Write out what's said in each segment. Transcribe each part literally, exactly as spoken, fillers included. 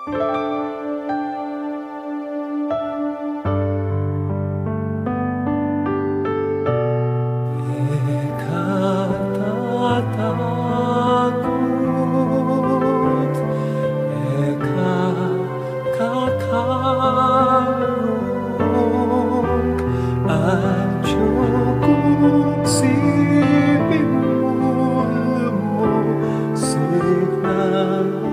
Ika tatakut, ika kakarung, atiu ku sipin mu, lumu, siknan mu.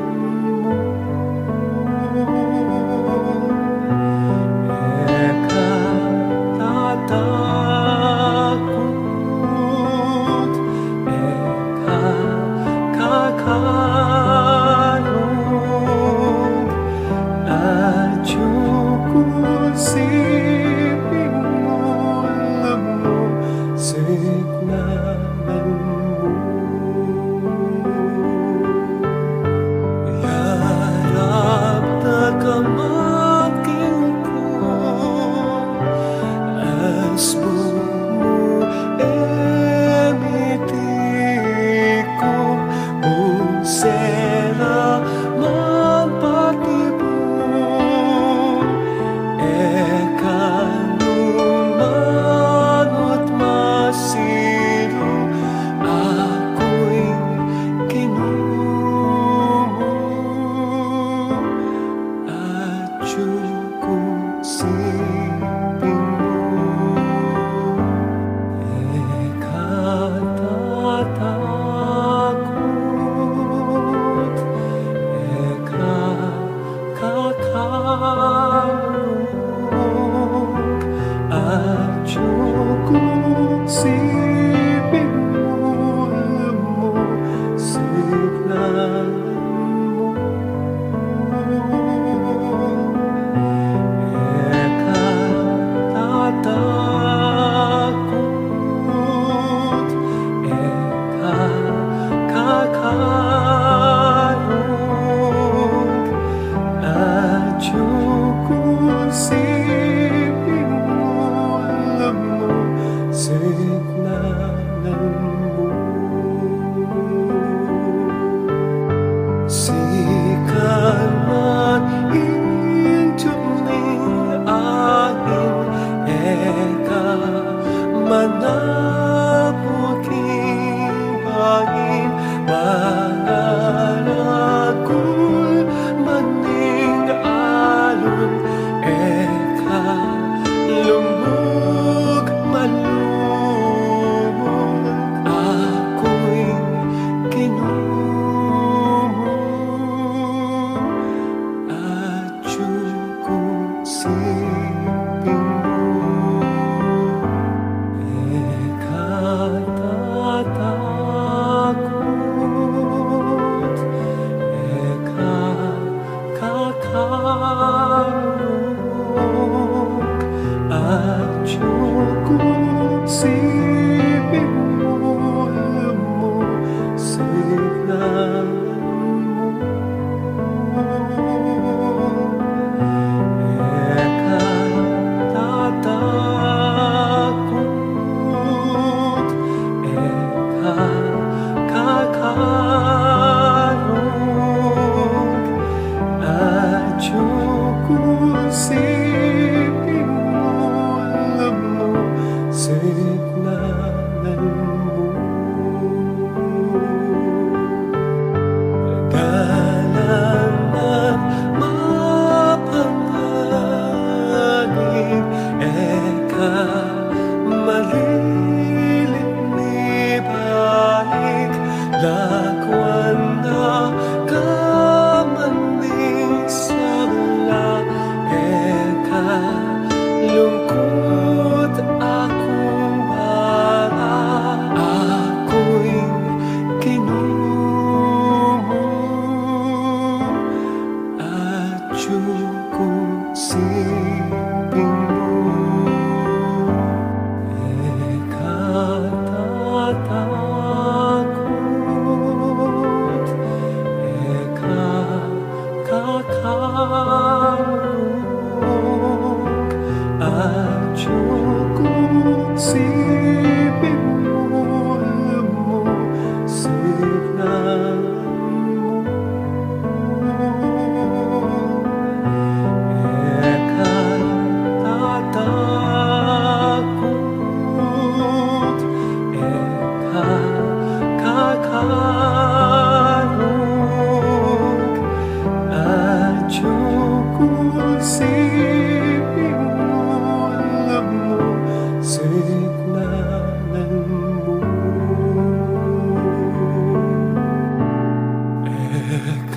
Katatakut,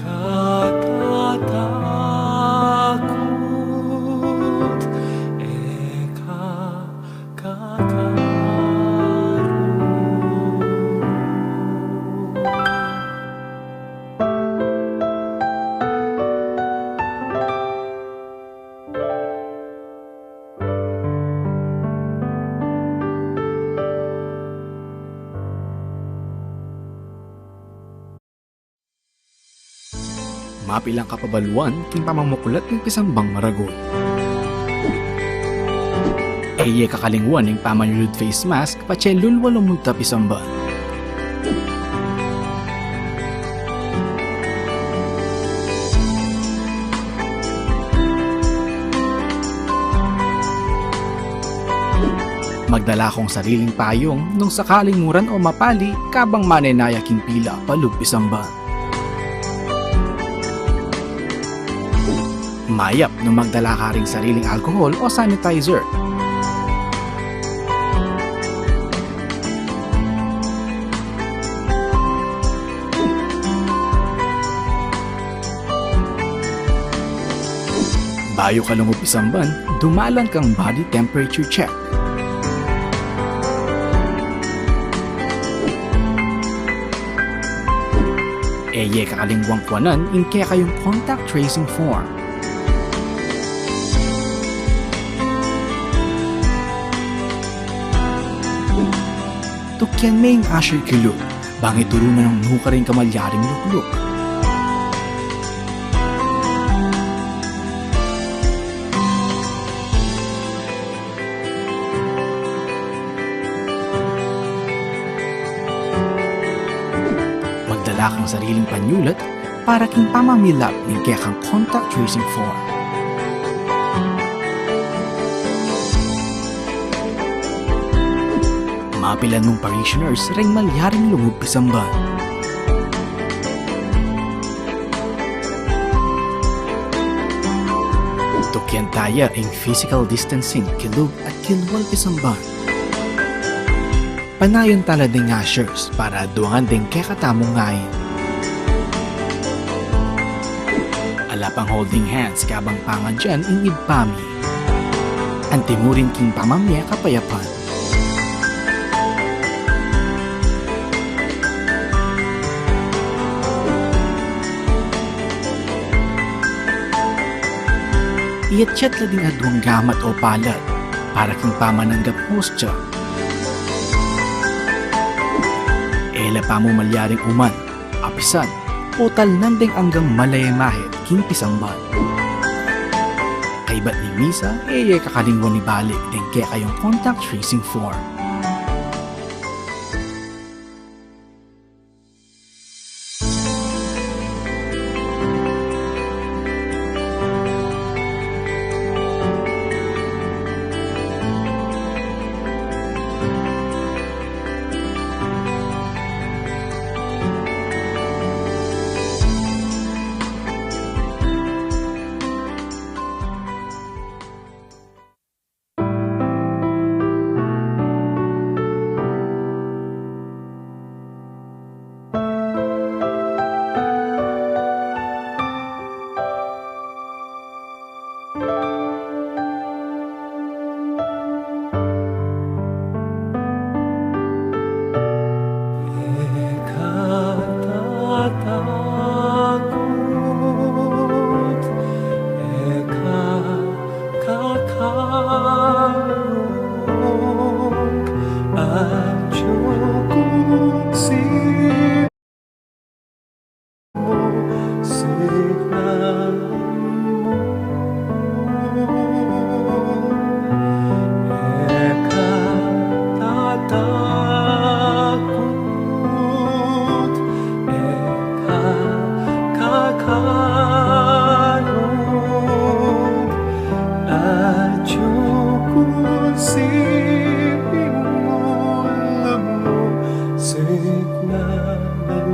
e ka kakaru. Mapilan kapabaluan king pamamuklat ning pisambang maragul. E ye kakalingwan ing pamanyulud face mask patse lulwa lumunta pisamban. Magdala kung sariling payung nung sakaling muran o mapali kabang manenaya king pila palub pisamban. Mayap nung magdala ka ring sariling alcohol o sanitizer. Bayu ka lungub pisamban, dumalan kang body temperature check. E ye kakalingwang kuanan ing kekayung contact tracing form. Tukian me ing usher kilub, bang ituru na nung nukarin ka malyaring lukluk. Magdala kang sariling panyulat para king pamamilap ning kekang contact tracing form. Mapilan mung parishioners ring malyaring lungub pisamban. Tukian taya ing physical distancing kilub at kilwal pisamban. Panayan tala ding ushers para duangan ding kekatamung ngain. Ala pang holding hands kabang pangadyan ing Ibpa mi. Antimurin king pamamie kapayapan. Iyatyat la ding aduang gamat o palad para king pamananggap hostya. E la pamu malyaring uman, apisan, o talnan ding anggang malemahit king pisamban. Kaybat ning misa, e ye kakalingwan ibalik ding kekayung contact tracing form. Katatakut, e ka kakaru, atiu ku si mu, signan mu. E ka katatakut, e ka kakaru, atiu ku si mu, signan mu.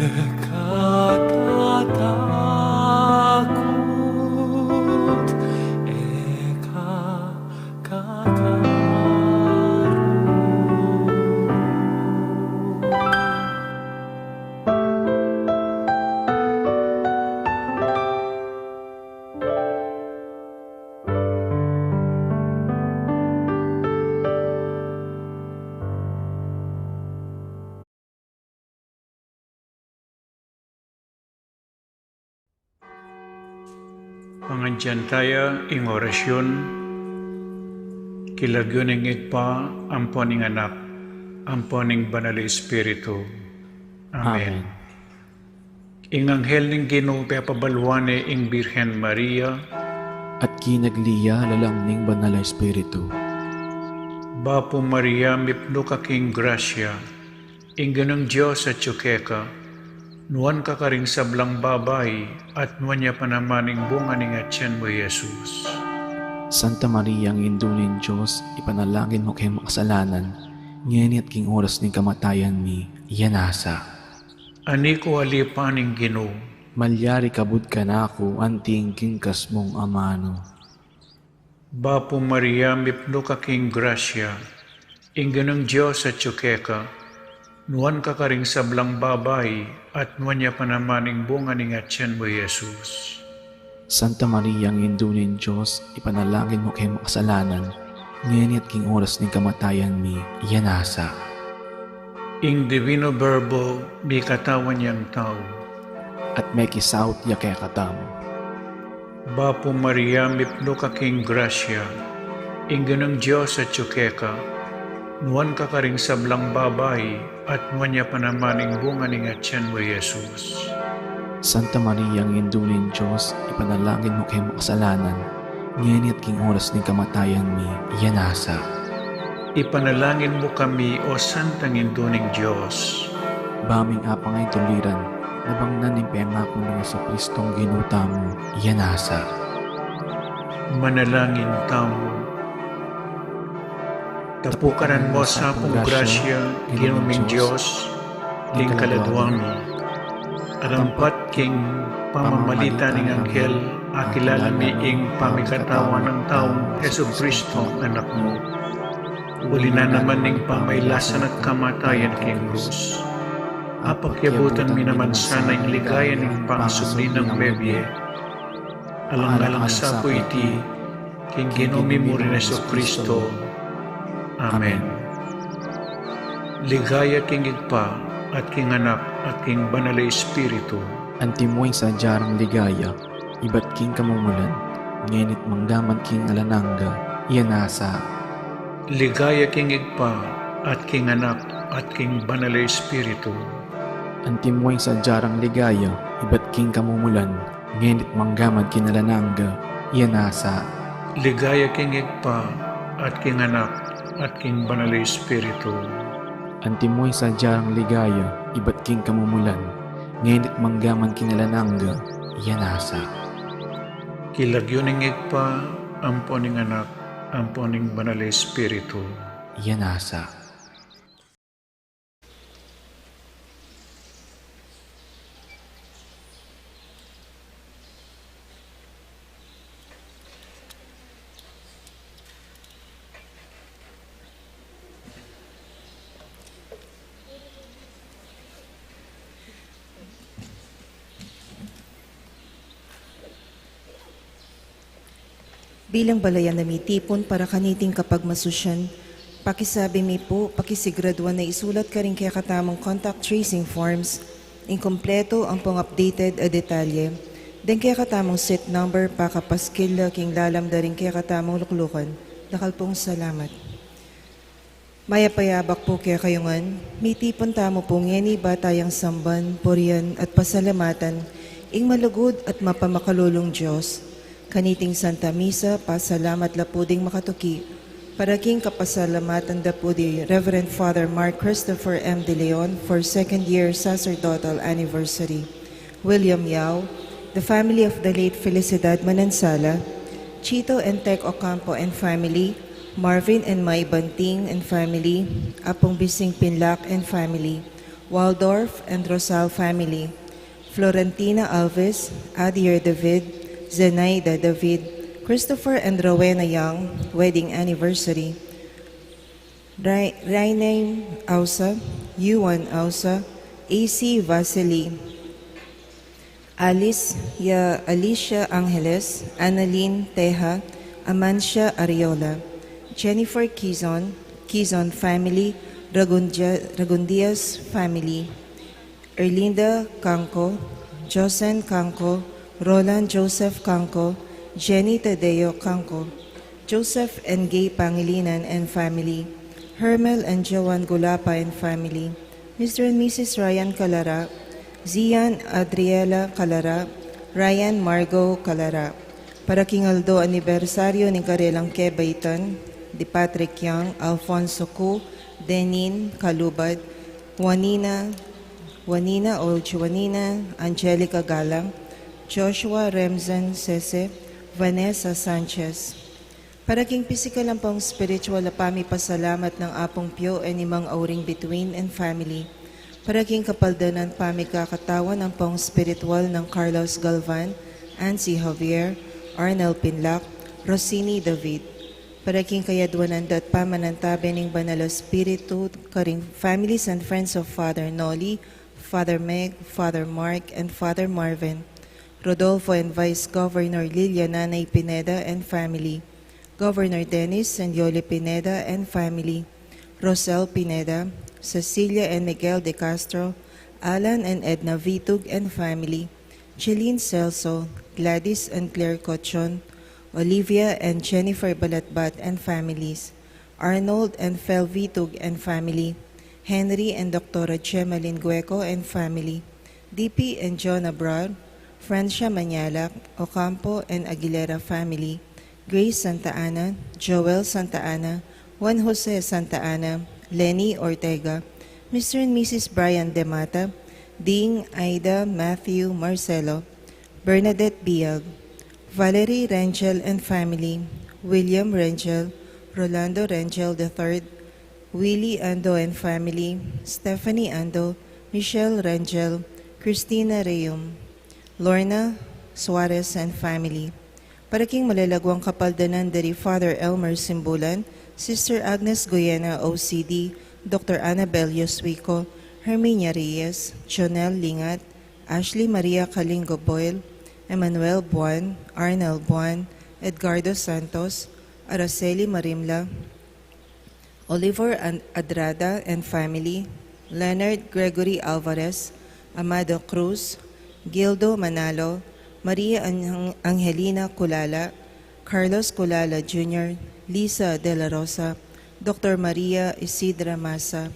Katatakut, e ka kakaru. Pangadyan taya ing orasyun, king lagyu ning Ibpa, ampo ning Anak, ampo ning Banal a Espiritu. Amen. Amen. Ing anghel ning Ginu pepabaluan ne ing Birhen Maria. At kinagli ya lalam ning Banal a Espiritu. Bapu Maria, mipnu ka king grasya, ing Ginung Dios atyu keka, nuan ka karing sablang babai, at nuan ya pa naman ing bunga ning atyan mu, i Jesus. Santa Maria, Indu ning Dios, ipanalangin mu keng makasalanan, ngeni at king oras ning kamatayan mi. Amen. Ani ku ali pa ning Ginu. Malyari kabud kanaku anting king kasmung amanu. Bapu Maria, mipnu ka king grasya, ing Ginung Dios atyu keka, nuan ka karing sablang babai, at nuan ya pa naman ing bunga ning atyan mu, i Jesus. Santa Maria, Indu ning Dios, ipanalangin mu keng makasalanan, ngeni at king oras ning kamatayan mi. Amen. Ing Divino Verbo mikatawan yang tau. At mekisaut ya kekatamu. Bapu Maria, mipnu ka king grasya, ing Ginung Dios atyu keka, nuan ka karing sablang babai, at nuan ya pa naman ing bunga ning atyan mu, i Jesus. Santa Maria, Indu ning Dios, ipanalangin mu keng makasalanan, ngeni at king oras ning kamatayan mi. Amen. Ipanalangin mu kami, O Santang Indu ning Dios. Ba ming apangaytuliran, nabangnan ning pengaku nang Jesucristong Ginu tamu. Amen. Manalangin tamu. Tapukanan mu sa pung grasya, Ginu ming Dios, ding kaladua mi. Arampat king pamamalit ning anghel, akilala mi ing pamikatawan nang taung Jesucristo, Anak mu. Uli na naman ning pamailasan at kamatayan king krus, apakiabutan mi naman sana ing ligaya ning pangasubli nang mebie. Alang-alang sa pu iti, king Ginu mi mu ring Jesucristo. Amen. Ligaya king Ibpa, at king Anak, at king Banal a Espiritu. Antimo ing sadya rang ligaya, ibat king kamumulan, ngeni't manggaman king alang angga. Amen. Ligaya king Ibpa, at king Anak, at king Banal a Espiritu. Antimo ing sadya rang ligaya, ibat king kamumulan, ngeni't manggaman king alang angga. Amen. Ligaya king Ibpa, at king Anak, at king Banal a Espiritu. Antimo ing sadya rang ligaya, ibat king kamumulan, ngeni't manggaman king alang angga. Amen. King lagyu ning Ibpa, ampo ning Anak, ampo ning Banal a Espiritu. Amen. Bilang balayan a mitipun para kaniting kapagmasusyan, pakisabi mi pu, pakisigradua na isulat karing kekatamung contact tracing forms ing kumpletu ampong updated a detalye deng kekatamung seat number pakapaskil la king lalam da ring kekatamung luklukan. Dakal pung salamat. Mayap a yabak pu kekayu ngan. Mitipun tamu pu ngeni ba tayang samban, purian, at pasalamatan ing malugud at mapamakalulung Dios. Kaniting Santa Misa, pasalamat la pu ding makatuki para king kapasalamatan da pu di Reverend Father Mark Christopher M. De Leon for second year sacerdotal anniversary. William Yao, the family of the late Felicidad Manansala, Chito and Tech Ocampo and family, Marvin and Mai Banting and family, Apung Bising Pinlac and family, Waldorf and Rosal family, Florentina Alves, Adier David, Zenaida David, Christopher and Rowena Young, wedding anniversary, Rai- Rainem Ausa, Yuan Ausa, A C Vasily, Alice, ya Alicia Angeles, Annalyn Teja, Amancia Ariola, Jennifer Kizon, Kizon family, Ragundia- Ragundias family, Erlinda Kanko, Josen Kanko, Roland Joseph Kanko, Jenny Tadeo Kanko, Joseph and Gay Pangilinan and family, Hermel and Joan Gulapa and family, Mister and Missus Ryan Calara, Zian Adriela Calara, Ryan Margo Calara. Para king aldo anibersaryo ning karelang kebaitan, di Patrick Young, Alfonso Cu, Denin Calubad, Juanina, Juanina o Juanina, Angelica Galang, Joshua Remsen Sese, Vanessa Sanchez. Para king pisikal ampong spiritual a pamipasalamat nang Apung Pio and Imang Auring Bituin and family. Para king kapaldanan pamikakatawan ampong spiritual nang Carlos Galvan, Ansi Javier, Arnel Pinlac, Rosini David. Para king kayadwanan da't pamanantabe ning Banal a Espiritu, karing families and friends of Father Noli, Father Meg, Father Mark, and Father Marvin. Rodolfo and Vice Governor Lilia Nanay Pineda and family. Governor Dennis and Yoli Pineda and family. Rosel Pineda, Cecilia and Miguel de Castro, Alan and Edna Vitug and family. Jeline Celso, Gladys and Claire Cochon, Olivia and Jennifer Balatbat and families. Arnold and Fel Vitug and family. Henry and Doctora Gemma Lingueco and family. D P and John Abrar, Francia Mañalac, Ocampo and Aguilera family, Grace Santa Ana, Joel Santa Ana, Juan Jose Santa Ana, Lenny Ortega, Mister and Missus Brian Demata, Ding, Aida, Matthew, Marcelo, Bernadette Biag, Valerie Rengel and family, William Rengel, Rolando Rengel the third, Willie Ando and family, Stephanie Ando, Michelle Rengel, Christina Reum, Lorna Suarez and family. Para king malalaguang kapaldanan dari Father Elmer Simbulan, Sister Agnes Goyena, O C D, Doctor Annabel Yoswico, Herminia Reyes, Jonel Lingat, Ashley Maria Kalingo Boyle, Emmanuel Buan, Arnel Buan, Edgardo Santos, Araceli Marimla, Oliver An- Adrada and family, Leonard Gregory Alvarez, Amado Cruz, Gildo Manalo, Maria Ang- Angelina Culala, Carlos Culala Junior, Lisa De La Rosa, Doctor Maria Isidra Masa.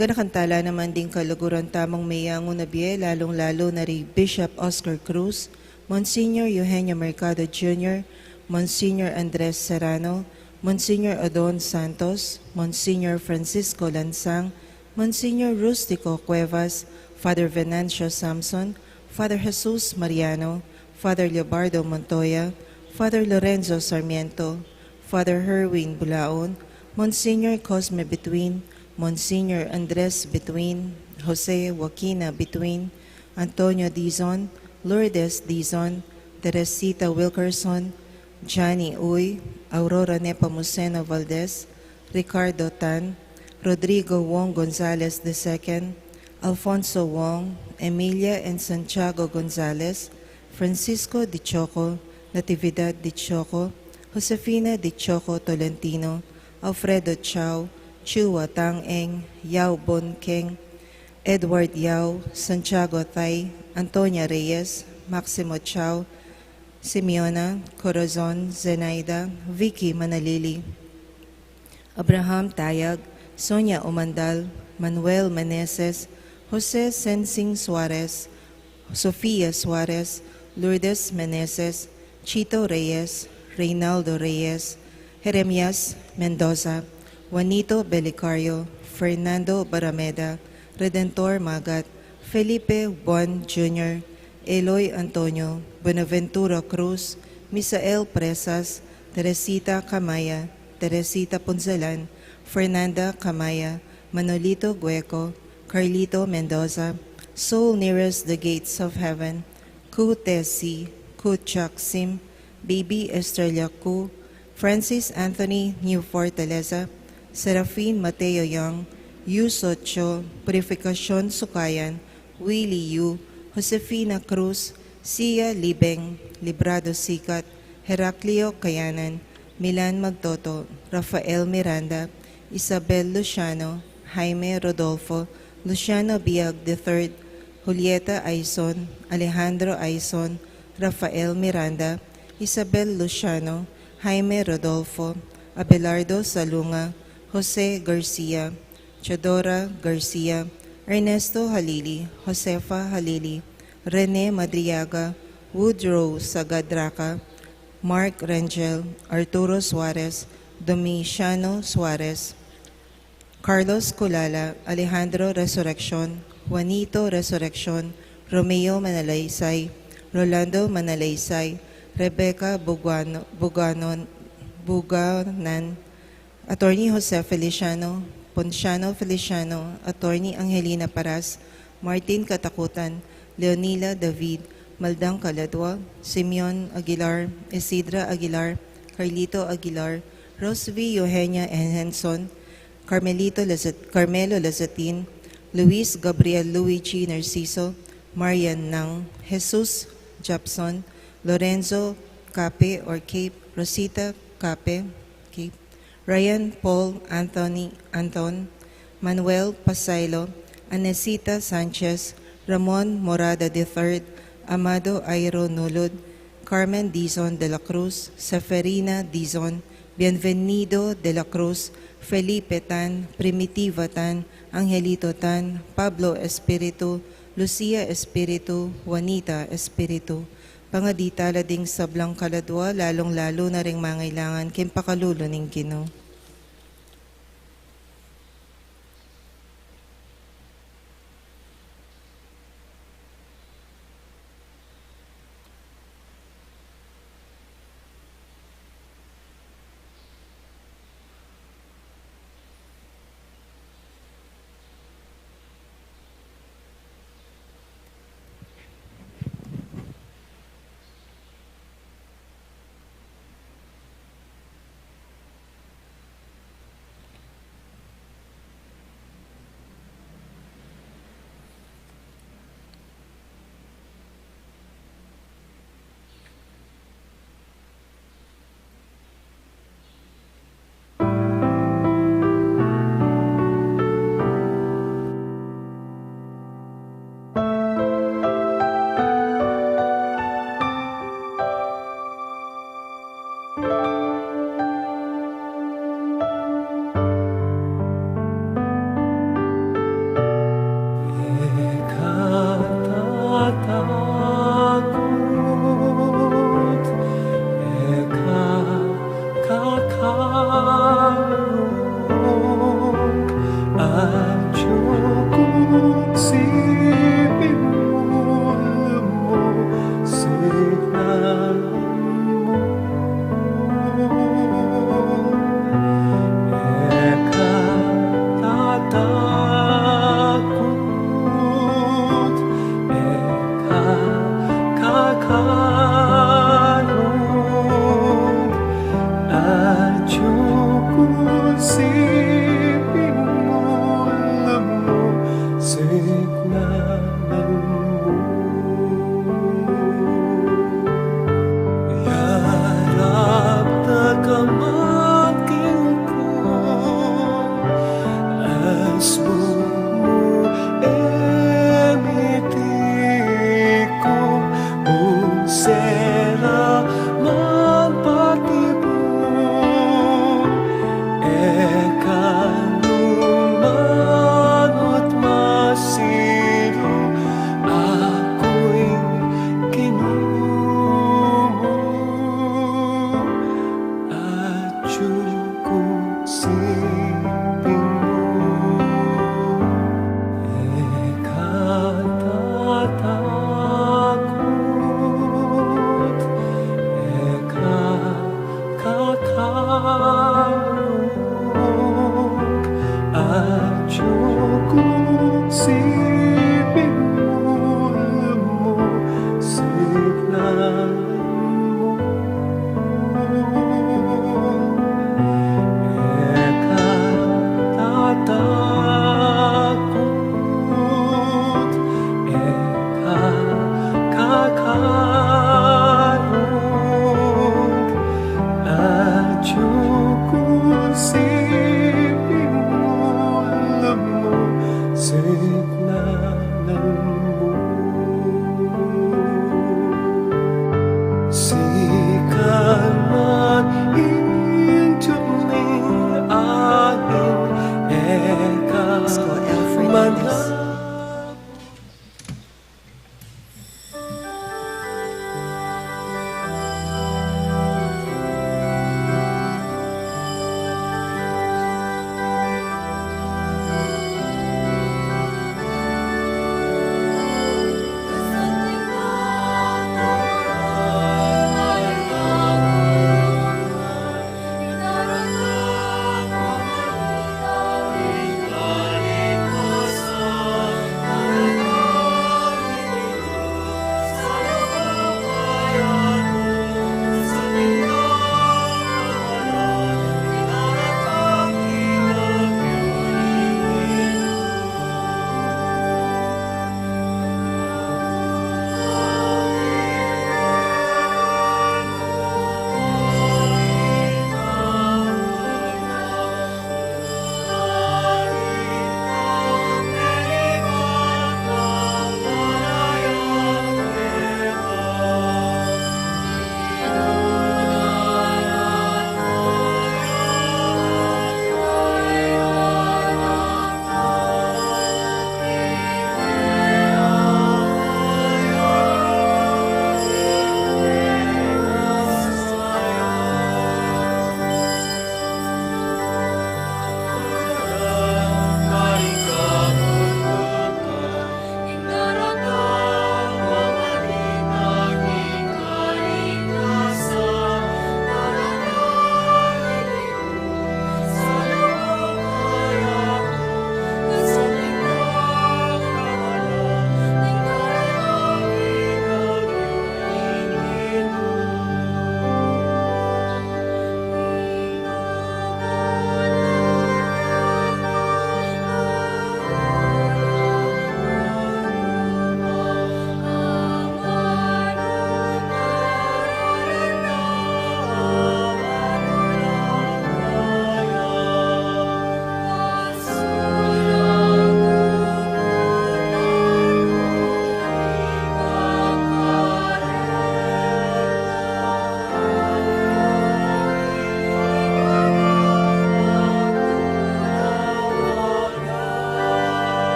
Ganakan tala naman ding kaluguran tamung meyangu na bie, lalung-lalu na ri Bishop Oscar Cruz, Monsignor Eugenio Mercado Junior, Monsignor Andres Serrano, Monsignor Odon Santos, Monsignor Francisco Lansang, Monsignor Rustico Cuevas, Father Venancio Samson, Father Jesus Mariano, Father Leobardo Montoya, Father Lorenzo Sarmiento, Father Herwin Bulaon, Monsignor Cosme Bituin, Monsignor Andres Bituin, Jose Joaquina Bituin, Antonio Dizon, Lourdes Dizon, Teresita Wilkerson, Johnny Uy, Aurora Nepomuceno Valdez, Ricardo Tan, Rodrigo Wong Gonzalez the second, Alfonso Wong, Emilia and Santiago Gonzalez, Francisco Dichoco, Natividad Dichoco, Josefina Dichoco Tolentino, Alfredo Chao, Chua Tang Eng, Yao Bon Keng, Edward Yao, Santiago Tay, Antonia Reyes, Maximo Chao, Simeona Corazon, Zenaida, Vicky Manalili, Abraham Tayag, Sonia Umandal, Manuel Meneses, Jose Sensing Suarez, Sofia Suarez, Lourdes Meneses, Chito Reyes, Reynaldo Reyes, Jeremias Mendoza, Juanito Belicario, Fernando Barameda, Redentor Magat, Felipe Buan Junior, Eloy Antonio, Buenaventura Cruz, Misael Presas, Teresita Camaya, Teresita Punzalan, Fernanda Camaya, Manolito Gueco, Carlito Mendoza, Soul Nearest the Gates of Heaven, Ku Tesi, Ku Chaksim, Baby Estrella Ku, Francis Anthony New Fortaleza, Serafin Mateo Young, Yu Socho, Purificacion Sukayan, Willie Yu, Josefina Cruz, Sia Libeng, Librado Sikat, Heraclio Kayanan, Milan Magtoto, Rafael Miranda, Isabel Luciano, Jaime Rodolfo, Luciano Biag the third, Julieta Aison, Alejandro Aison, Rafael Miranda, Isabel Luciano, Jaime Rodolfo, Abelardo Salunga, Jose Garcia, Teodora Garcia, Ernesto Halili, Josefa Halili, Rene Madriaga, Woodrow Sagadraca, Mark Rangel, Arturo Suarez, Domiciano Suarez, Carlos Culala, Alejandro Resurreccion, Juanito Resurreccion, Romeo Manalaysay, Rolando Manalaysay, Rebecca Buguano-, Buganon, Buganan, Attorney Jose Feliciano, Ponciano Feliciano, Attorney Angelina Paras, Martin Katakutan, Leonila David, Maldang Kaladua, Simeon Aguilar, Isidra Aguilar, Carlito Aguilar, Rosevy Eugenia Henson, Carmelito Lazat-, Carmelo Lazatin, Luis Gabriel Luigi Narciso, Marian Nang, Jesus Japson, Lorenzo Cape or Cape, Rosita Cape, Cape, Ryan Paul Anthony Anton, Manuel Pasailo, Anesita Sanchez, Ramon Morada the third, Amado Airo Nulud, Carmen Dizon de la Cruz, Seferina Dizon, Bienvenido de la Cruz, Felipe Tan, Primitiva Tan, Angelito Tan, Pablo Espiritu, Lucia Espiritu, Juanita Espiritu. Pangaditala ding sablang kaladua, lalung-lalu na ring mangailangan king pakalulu ning Ginu. Sikan man ing dingin aking eka. Let's go, Alfred, manang please.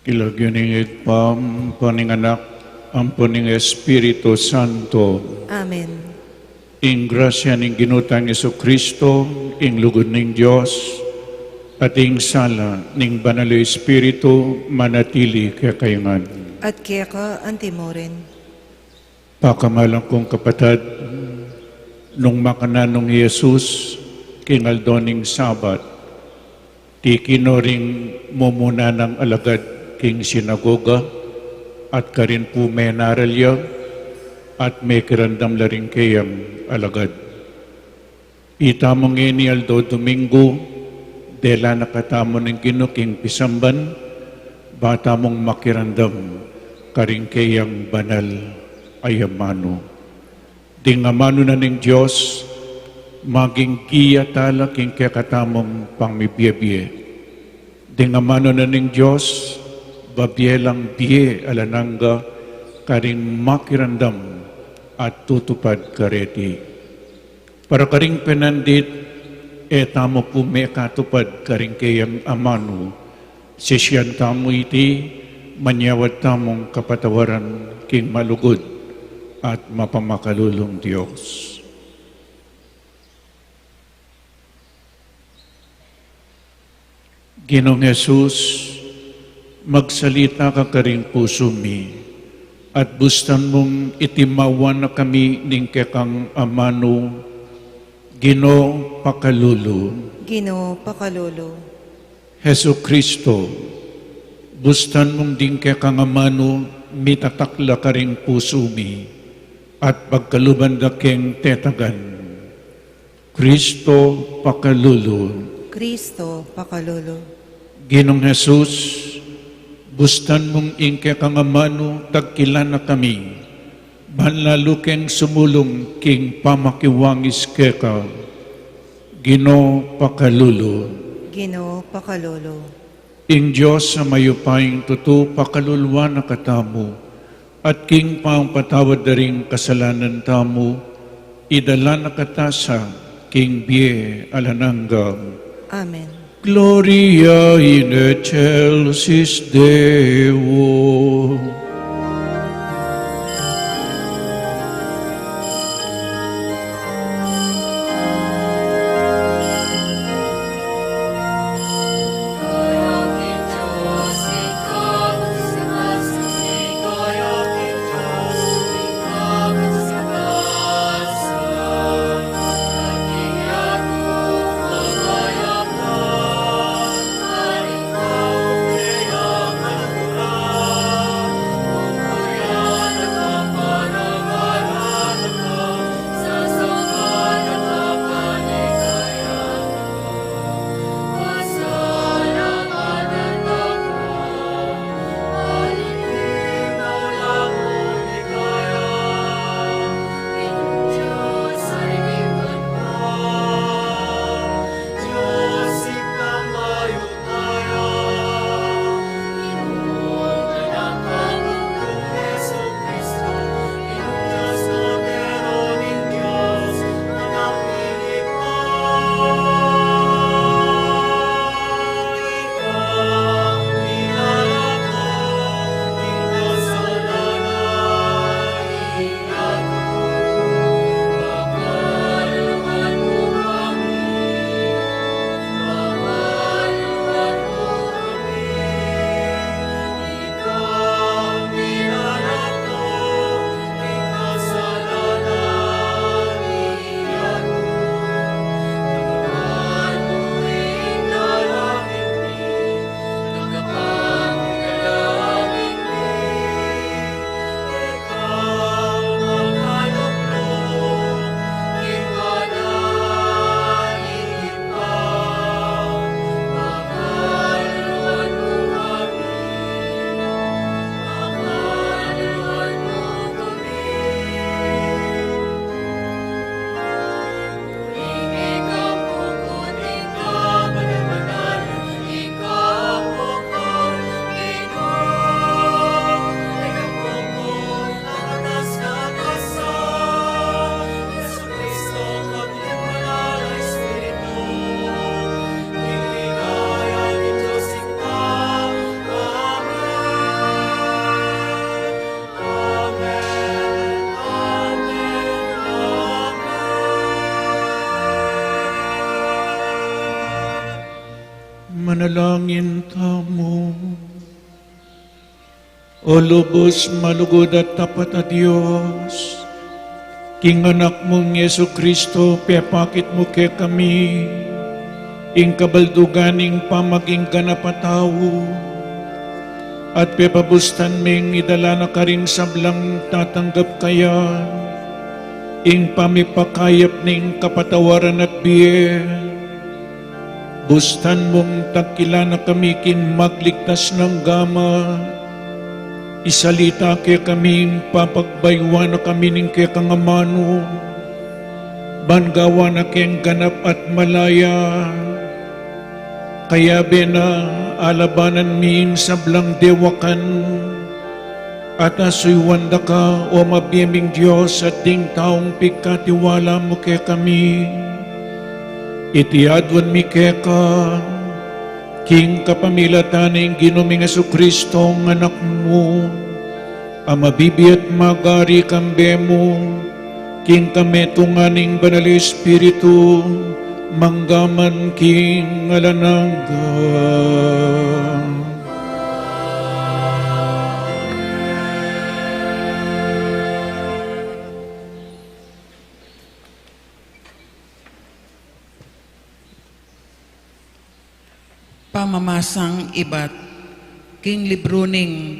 King lagyu ning Ibpa, ampo ning Anak, ampo ning Espiritu Santo. Amen. Ing grasya ning Ginu tang Jesucristo, ing lugud ning Dios, at ing sala ning Banal a Espiritu manatili kekayu ngan. At keka antimurin. Pakamalan kung kapatad, nung makananu i Jesus king aldo ning Sabat, tiki no ring mumuna nang alagad king sinagoga, at karin pu menaral ya, at mekiramdam la ring keyang alagad. Itamu ngeni aldo Domingo, dela na katamu ning Ginu king pisamban, ba tamung makiramdam karing keyang banal a amanu. Ding amanu na ning Dios, maging giya tala king kekatamung pangmibie-bie. Ding amanu na ning Dios, babie lang bie alang angga karing makiramdam at tutupad kareti. Para karing penandit, e tamu pu mekatupad karing keyang amanu, sisian tamu iti, manyawad tamung kapatawaran king malugud at mapamakalulung Dios. Ginung Jesus, Magsalita ka karing pusu mi, at bustan mung itimawa na kami ning kekang amanu, Ginu, pakalulu. Ginu, pakalulu. Jesucristo, bustan mung ding kekang amanu mitatak la karing pusu mi, at pagkaluban da keng tetagan. Cristo, pakalulu. Cristo, pakalulu. Ginung Jesus, bustan mung ing kekang amanu tagkilan na kami, ban lalu keng sumulung king pamakiwangis keka. Ginu, pakalulu. Ginu, pakalulu. Ing Dios a mayupayang tutu pakaluluan na katamu, at king pangpatawad da ring kasalanan tamu, idala na kata sa king bie alang angga. Amen. Gloria in excelsis Deo. Manalangin tamu. O lubus malugud at tapat a Dios, king Anak mung Jesu-Cristo, pepakit mu kekami ing kabaldugan ning pamaging ganap a tau, at pepabustan ming idala na karing sablang tatanggap kaya ing pamipakayap ning kapatawaran at bie. Bustan mung tagkilan na kami king magligtas nang gama. Isalita kekami, papagbayuan na kami ning kekang amanu, ban gawan na keng ganap at malaya. Kayabe na, alabanan mi ing sablang dewakan, at asuyuan da ka, o mabie ming Dios, at ding taung pigkatiwala mu kekami. Iti aduan mi keka, king kapamilatan ning Ginu ming Jesu-Cristo, ing Anak mu, a mabibie at magari kambe mu, king kametungan ning Banal Espiritu, mangga man king alang angga. Pamamasang ibat king libru ning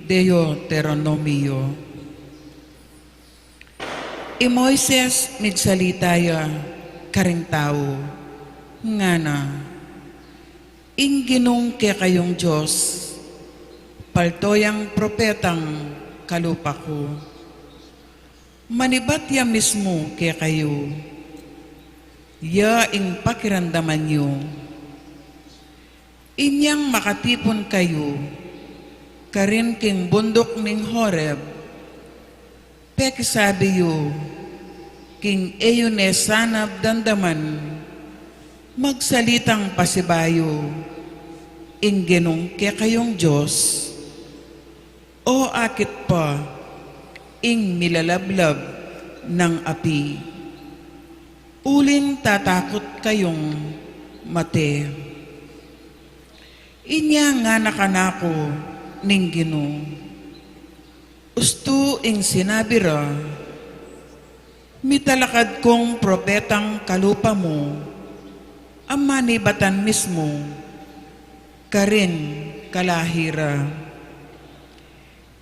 Deuteronomio. I Moises migsalita ya karing tau, ngana, Ing Ginung kekayung Dios, palto yang propetang kalupa ku. Manibat ya mismu kekayu, ya ing pakiramdaman yu. Inyang makatipun kayu karin king bunduk ning Horeb, pekisabi yu king e yu ne sana damdaman magsalitang pasibayu ing Ginung kekayung Dios. O akit pa ing milalablab nang api, uling tatakut kayung mate. Inya ngana kanaku ning Ginu, ustu ing sinabi ra, mitalakad kung propetang kalupa mu, a manibatan mismu karing kalahi ra.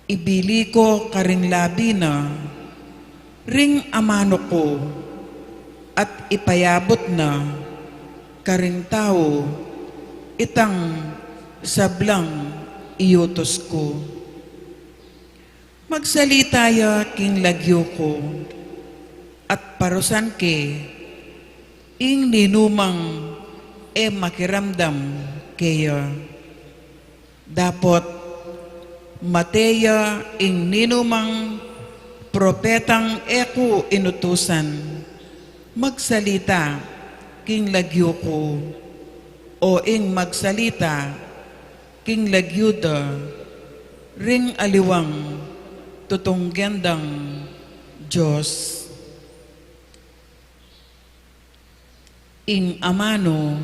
Ibili ko karing labi na ring amanu ku, at ipayabut na karing tau itang sablang iutus ku. Magsalita ya king lagyu ku, at parusan ke ing ninumang e makiramdam keya. Dapot mate ya ing ninumang propetang e ku inutusan magsalita king lagyu ku, o ing magsalita king lagyu da ring aliwang tutunggen dang Dios. Ing amanu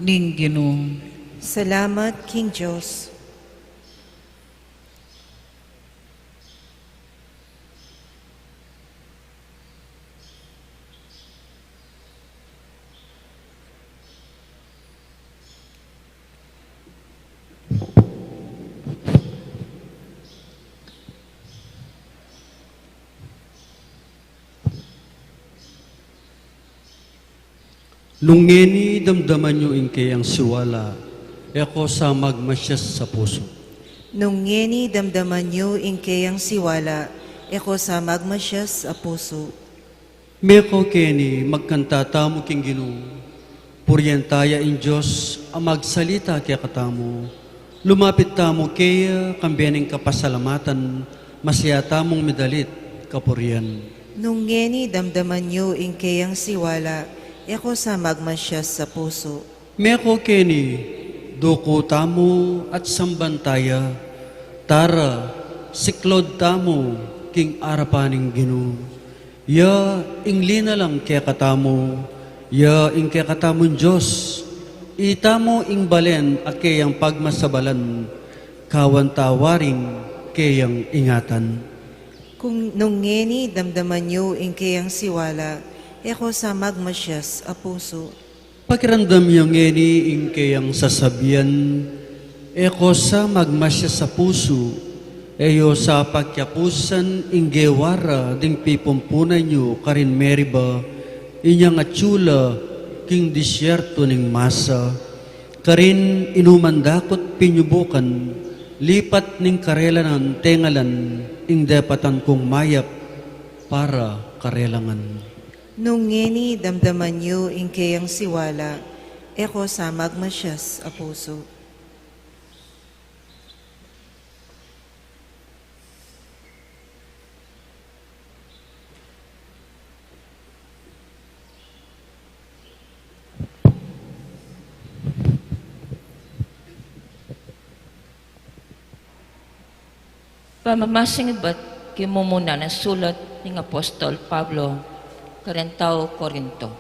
ning Ginu. Salamat king Dios. Nung ngeni damdaman yu ing keyang siwala, e ko sa magmasyas sa pusu. Nung ngeni damdaman yu ing keyang siwala, e ko sa magmasyas sa pusu. Meko keni, magkanta tamu king Ginu, purian taya ing Dios a magsalita kekatamu. Lumapit tamu keya, kambe ning kapasalamatan, masaya tamung midalit kapurian. Nung ngeni damdaman yu ing keyang siwala, e ko sa magmasyas sa pusu. Meko keni, duku tamu at samban taya, tara, siklaud tamu king arapan ning Ginu. Ya ing linalang kekatamu, ya ing kekatamun Dios, itamu ing balen a keyang pagmasabalan, kawan ta waring keyang ingatan. Kung nung ngeni damdaman yu ing keyang siwala, e ko sa magmasyas a pusu. Pakiramdam yu ngeni ing keyang sasabian, e ko sa magmasyas a pusu, e yu sa pakyapusan ing gewa ra ding pipumpunan yu karin Meriba, inyang atyu la king disyerto ning Masa. Karin inuman dakut pinyubukan, lipat ning karela nang tengalan ing depatan kung mayap para karela ngan. Nung ngeni damdaman yu ing keyang siwala, e ko sa magmasyas a pusu. Pamamasing ibat king mumuna nang sulat ning Apostol Pablo karing tau Corinto.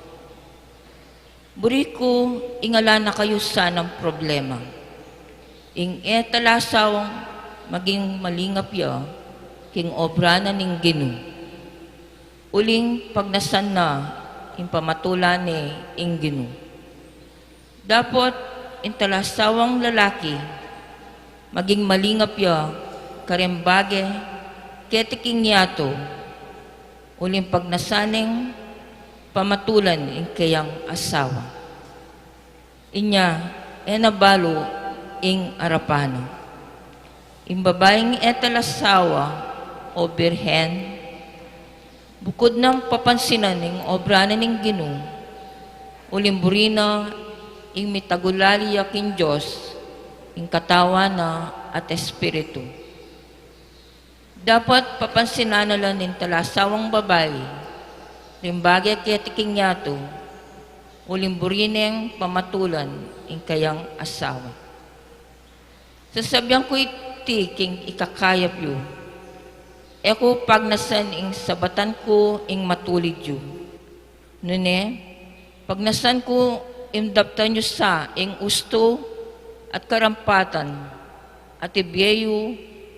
Buri ku, ing ala na kayu sanang problema, ing e talasaung maging malingap ya king obra na ning Ginu, uling pagnasan na ing pamatula ne ing Ginu. Dapot ing talasawang lalaki, maging malingap ya karing bage keti king yatu, uling pagnasan neng pamatulan ing keyang asawa. Inya, e na balu ing arapan na. Ing babaing e talasawa o birhen, bukud nang papansinan ing obra na ning Ginu, uling buri na ing mitagulali ya king Dios, ing Katawan na at Espiritu. Dapat papansinan na la ning talasawang babai ring bage keti king yatu, uling buri neng pamatulan ing kayang asawa. Sasabian ku iti king ikakayap yu, e ku pagnasan ing sabatan ku ing matulid yu. Nune, pagnasan ku ing daptan yu sa ing ustu at karampatan, at ibie yu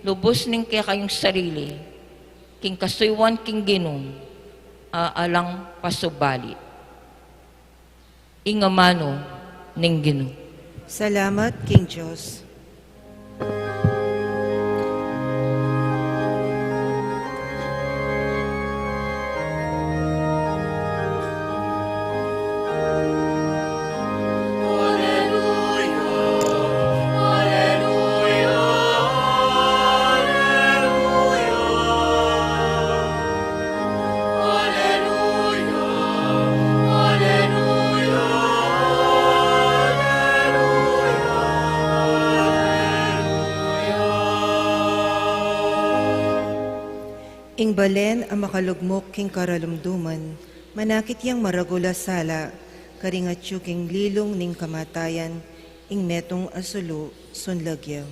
lubus ning kekayung sarili king kasuyuan king Ginu a alang pasubali. Ing amanu ning Ginu. Salamat king Dios. Ing balen a makalugmuk king karalumduman, manakit yang maragul a sala, karing atyu king lilung ning kamatayan, ing metung a sulu, sunlag ya.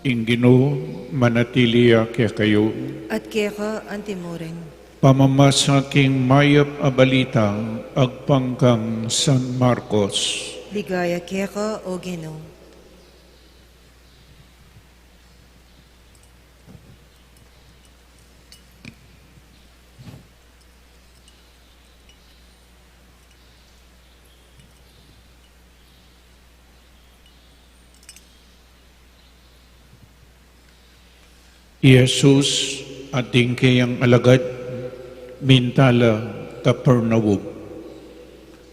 Ing Ginu manatili ya kekayu. At keka antimurin. Pamamasa king mayap a balita agpang kang San Marcos. Ligaya keka, O Ginu. I Jesus at ding kayang alagad minta la Capernaum.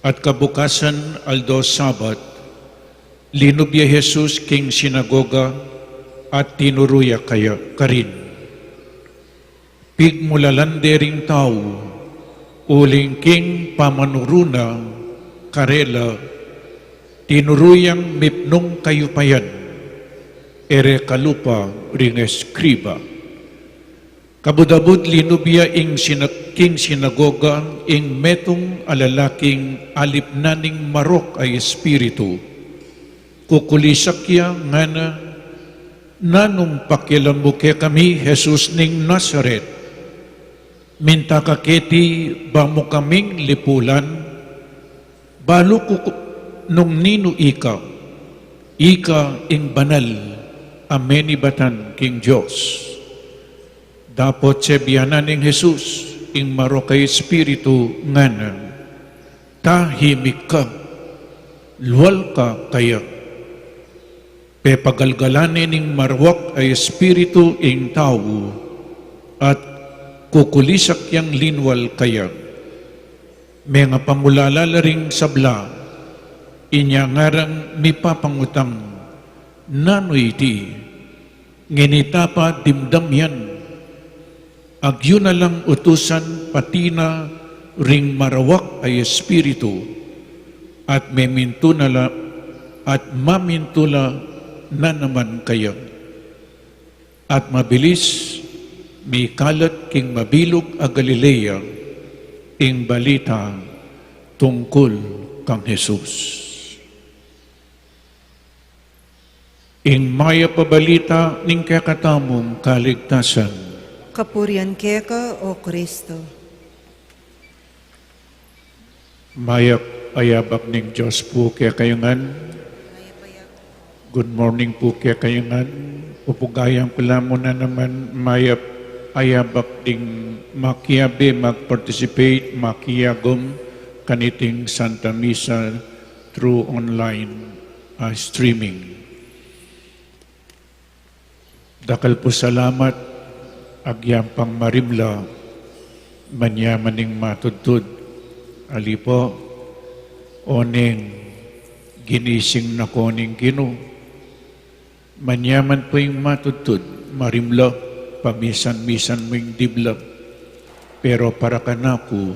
At kabukasan aldo Sabat, linub ya Jesus king sinagoga at tinuru ya kaya karin. Pigmulalan de ring tau, uling king pamanuru na karela, tinuru yang mipnung kayupayan, e re kalupa ring eskriba. Kabud-abud linub ya ing sina-, king sinagoga ing metung a lalaking alipnan ning marok a espiritu. Kukulisak ya, ngana, "Nanung pakialam mu kekami, Jesus ning Nazaret? Minta ka keti ba mu kaming lipulan? Balu ku ku-, nung ninu ika, ika ing banal a menibatan king Dios." Dapot sebianan neng Jesus ing marok a espiritu, ngana, "Tahimik ka, lual ka kaya." Pepagalgalan ne ning marok a espiritu ing tau, at kukulisak yang linwal kaya. Mengapamulala la ring sabla, inya ngarang mipapangutang, "Nanu iti? Ngeni ta pa dimdam yan?" Agyu na lang utusan pati na ring marawak a espiritu, at memintu na la, at mamintu la na naman kaya. At mabilis mikalat king mabilug a Galilea ing balita tungkul kang Jesus. Ing mayap a balita ning kekatamung kaligtasan. Kapurian keka, O Kristo. Mayap a yabak ning Dios pu kekayu ngan. Good morning pu kekayu ngan. Pupugayan ku la mu na naman mayap a yabak ding makiabe, mag-participate, makiagum kaniting Santa Misa through online, ah, streaming. Dakal pu salamat, agyang pang marimla, manyaman ing matudtud, ali pu, oneng ginising na ko ning Ginu. Manyaman pu ing matudtud, marimla, pamisan-misan mu ing dibla. Pero para kanaku,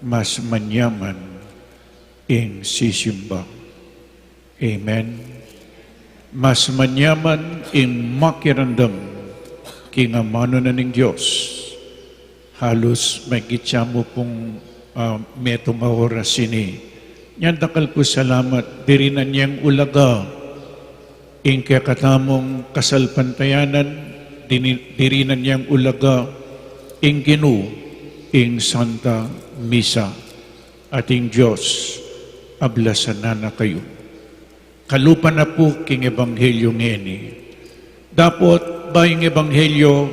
mas manyaman ing sisimba. Amen. Mas manyaman ing makiramdam king amanu na ning Dios. Halus maigit ya mu pung, ah, metung a oras ini. Nyang dakal pu salamat, dirinan yang ulaga ing kekatamung kasalpantayanan, dini-, dirinan yang ulaga ing Ginu ing Santa Misa. At ing Dios ablasan na na kayu. Kalupa na pu king ebanghelyo ngeni. Dapot ba ing ebanghelyo,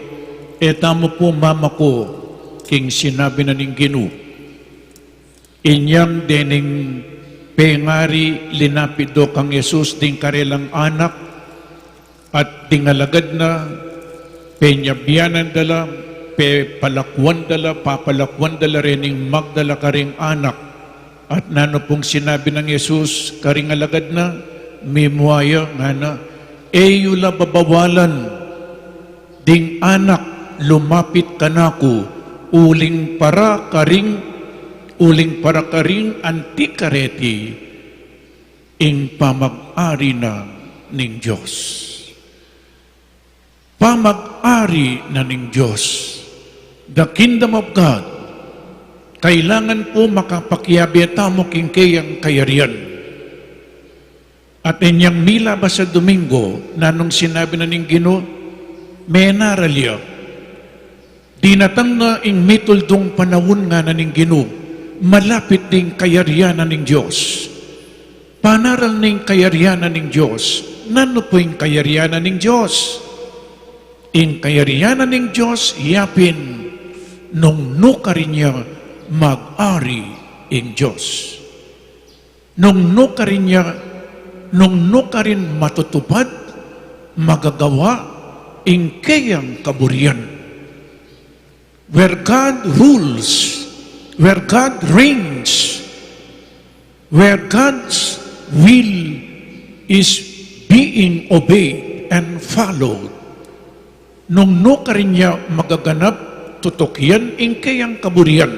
e tamu pu mamaku king sinabi na ning Ginu. Inyang dening pengari, linapit do kang Jesus ding karelang anak, at ding alagad na, penyabianan da la, pepalakuan da la, papalakuan da la rening magdala karing anak. At nanu pung sinabi nang Jesus karing alagad na, mimua ya, ngana, e yu la babawalan ding anak lumapit kanaku, uling para karing, uling para karing anti kareti ing pamag-ari na ning Dios. Pamag-ari na ning Dios. The kingdom of God. Kailangan pu makapakiabe tamu king keyang kayarian. At inyang milabas a Domingo, nanung sinabi na ning Ginu, menaral ya. Dinatang na ing mituldung panaun, ngana ning Ginu, malapit ding kayarian na ning Dios. Panaral ning kayarian na ning Dios. Nanu pu ing kayarian na ning Dios? Ing kayarian na ning Dios, yapin nung nu karin ya mag-ari ing Dios. Nung nu karin ya, nung nu karin matutupad, magagawa, ing keyang kaburian. Where God rules, where God reigns, where God's will is being obeyed and followed, nung nu karin ya magaganap, tutukian ing keyang kaburian.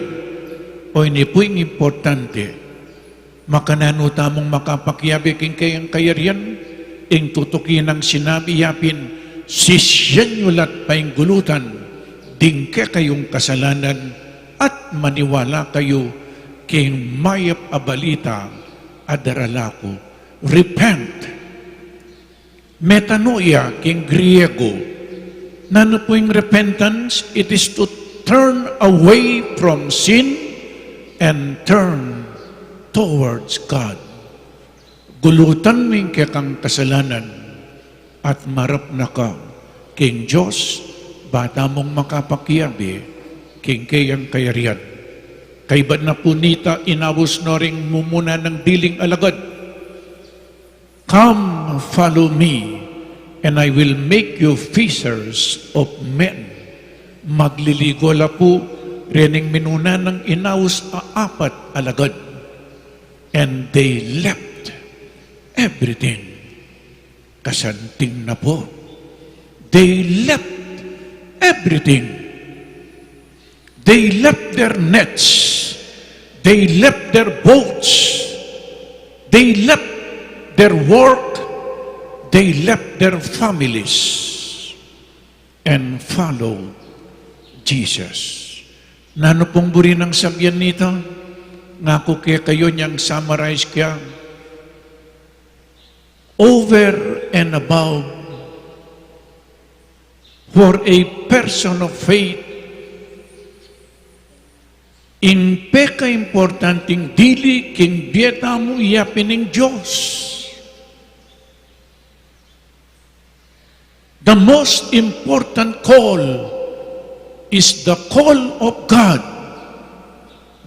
O ini pu ing importante. Makananu tamung makapakiabe king keyang kayarian? Ing tutuki nang sinabi yapin, sisian yu la't painggulutan ding kekayung kasalanan at maniwala kayu king mayap a balita a darala ku. Repent. Metanoia king Griego. Nanu pu ing repentance? It is to turn away from sin and turn towards God. Gulutan mu ing kekang kasalanan at marap na ka king Dios, ba tamung makapakiabe king keyang kayarian. Kaybat na pu nita, inaus no ring mumuna nang diling alagad. Come, follow me, and I will make you fishers of men. Magliligo la pu rening minuna nang inaus a apat alagad. And they left everything. Kasanting na pu. They left everything. They left their nets, they left their boats, they left their work, they left their families, and followed Jesus. Nanu pung buri nang sabian nita? Ngaku kekayu, nyang summarize ke, over and above, for a person of faith, ing pekaimportanting dili king bie tamu ya pin ing Dios. The most important call is the call of God,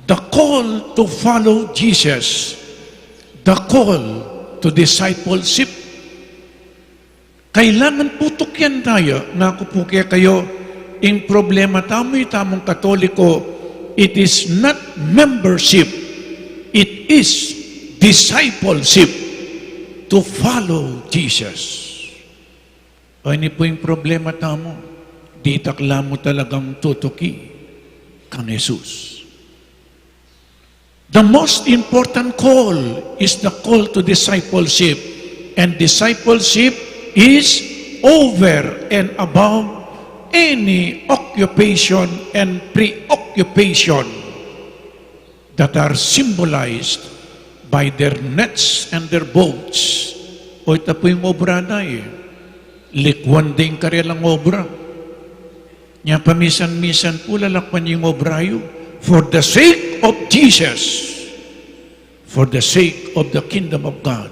the call to follow Jesus, the call to discipleship. Kailangan pu tukian taya. Ngaku pu kekayu, ing problema tamu, itamung Katoliko, it is not membership, it is discipleship, to follow Jesus. O, ini pu ing problema tamu, ditak la mu talagang tutuki kang Jesus. The most important call is the call to discipleship, and discipleship is over and above any occupation and preoccupation that are symbolized by their nets and their boats. O, ita pu ing obra da, e. Likuan da ing karelang obra. Nya pamisan-misan pu lalakwan ing obra yu for the sake of Jesus, for the sake of the kingdom of God.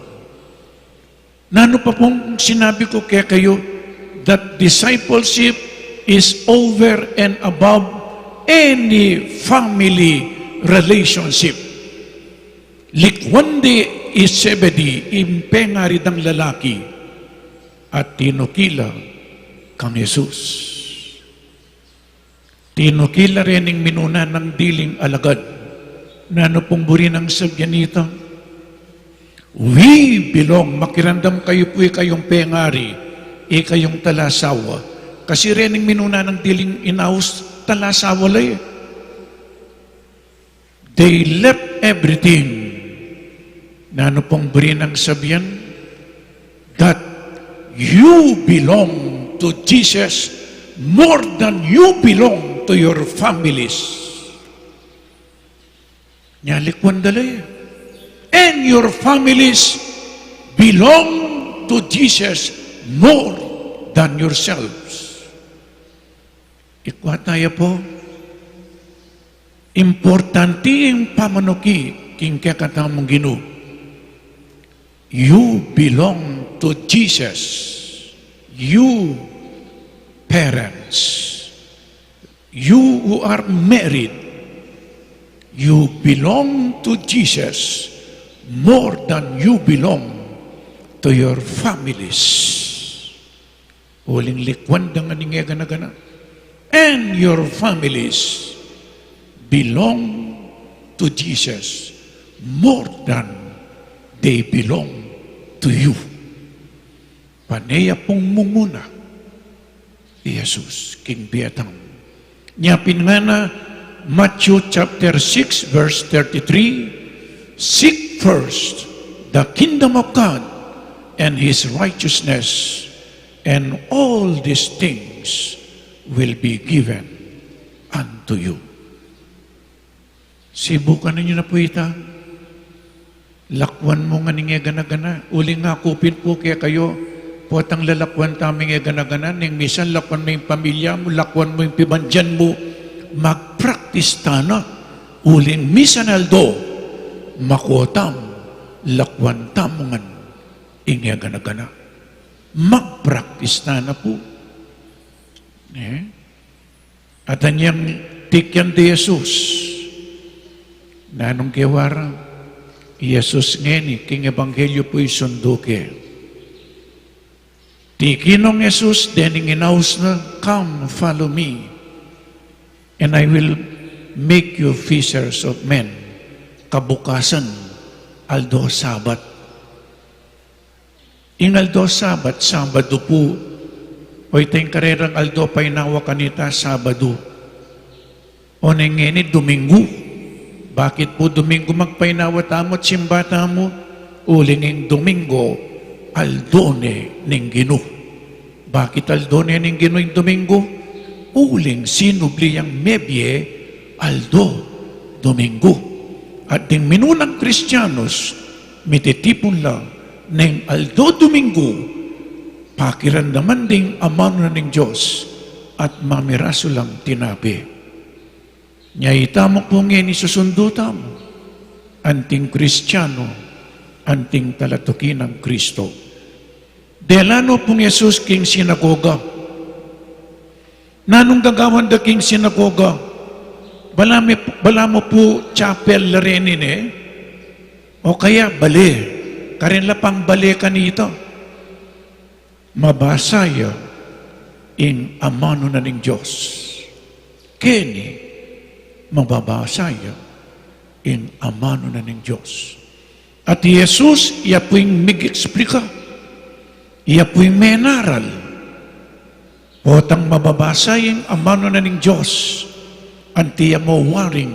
Nanu pa pung sinabi ku kekayu, that discipleship is over and above any family relationship. Likuan de i Zebedee, ing pengari dang lalaki, at tinuki la kang Jesus. Tinuki la rening minuna nang diling alagad. Nanu pung buri nang sabian nita? We belong. Makiramdam kayu pu, ikayung pengari, ikayung talasawa. Kasi rening minuna nang diling inaus, talasawa la, e. They left everything. Nanu pung buri nang sabian? That you belong to Jesus more than you belong to your families. Nya likuan da la, e. And your families belong to Jesus more than yourselves. Ikwa taya pu, importante ing pamanukit king kekatamung Ginu. You belong to Jesus. You parents, you who are married, you belong to Jesus more than you belong to your families. Uling likuan da ngan ing e gana-gana. And your families belong to Jesus more than they belong to you. Pane ya pung munguna i Jesus king bie tamu. Nya pin ngana Matthew chapter six, verse thirty-three, "Seek first the kingdom of God and his righteousness, and all these things will be given unto you." Sibukan yu na pu ita. Lakwan mu ngan ing e gana-gana. Uling aku pin pu kekayu, potang lalakwan tamu ing e gana-gana, ning misan lakwan mu ing pamilya mu, lakwan mu ing pibandian mu, magpraktis tana. Uling misan aldo, makuatam, lakwan tamu ngan ing e gana-gana. Magpraktis tana pu. E? At anyang tikian de Jesus. Nanung kewa ra? I Jesus ngeni, king ebanghelyo pu isundu ke. Tiki nong Jesus dening inaus na, "Come, follow me, and I will make you fishers of men." Kabukasan, aldo Sabat. Ing aldo Sabat, Sabadu pu. O ita ing karerang aldo painawa kanita, Sabadu. O neng ngeni Dominggu. Bakit pu Dominggu magpainawa tamu at simba tamu? Uling ing Dominggu, aldo ne ning Ginu. Bakit aldo ne ning Ginu ing Dominggu? Uling sinubli yang mebie aldo Dominggu. At ding minunang Kristianos, mititipun la neng aldo Dominggu, pakiramdaman ding amanu na ning Dios at mamirasu lang tinape. Nya itamu pu ngeni susundu tamu, anting Kristiano, anting talatuki nang Kristo. Dela no pung Jesus king sinagoga. Nanung gagawan da king sinagoga? Balamu, balamu pu chapel la reni ne? O kaya bale, karin la pang bale kanita. Mabasa ya ing amanu na ning Dios. Keni, mababasa ya ing amanu na ning Dios. At i Jesus, iya pu ing mig-eksplika, iya pu ing menaral. Potang mababasa ya ing amanu na ning Dios, anti ya mo waring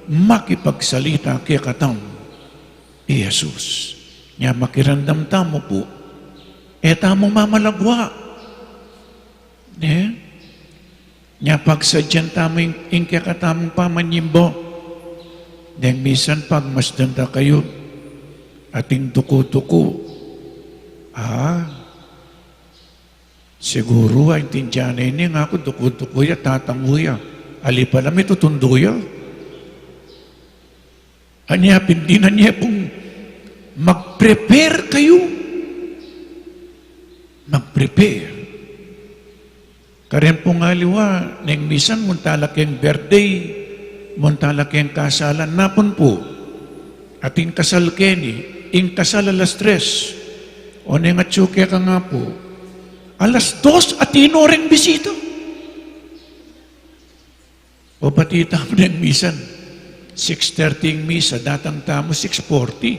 makipagsalita kekatamu i Jesus. Nya makiramdam tamu pu, e tamu mamalagwa. Ne? Nya pagsadyan tamu ing, ing kekatamung pamanyimba. Deng misan pagmasdan da kayu, ating duku-duku. Ah, siguru, aintindian ne ini, ngaku duku-duku ya, tatangu ya. Ali pala mitutundu ya. Anya pin dinan ye pung mag-prepare kayu. Mag-prepare. Karin pung aliwa, neng misan munta la keng birthday, munta la keng kasalan, napun pu. Ating kasal keni, ing kasal alas tres. O neng atsu keka nga pu, alas dos atin no reng bisita. O pati tamu neng misan, six thirty ing misa, datang tamu six forty.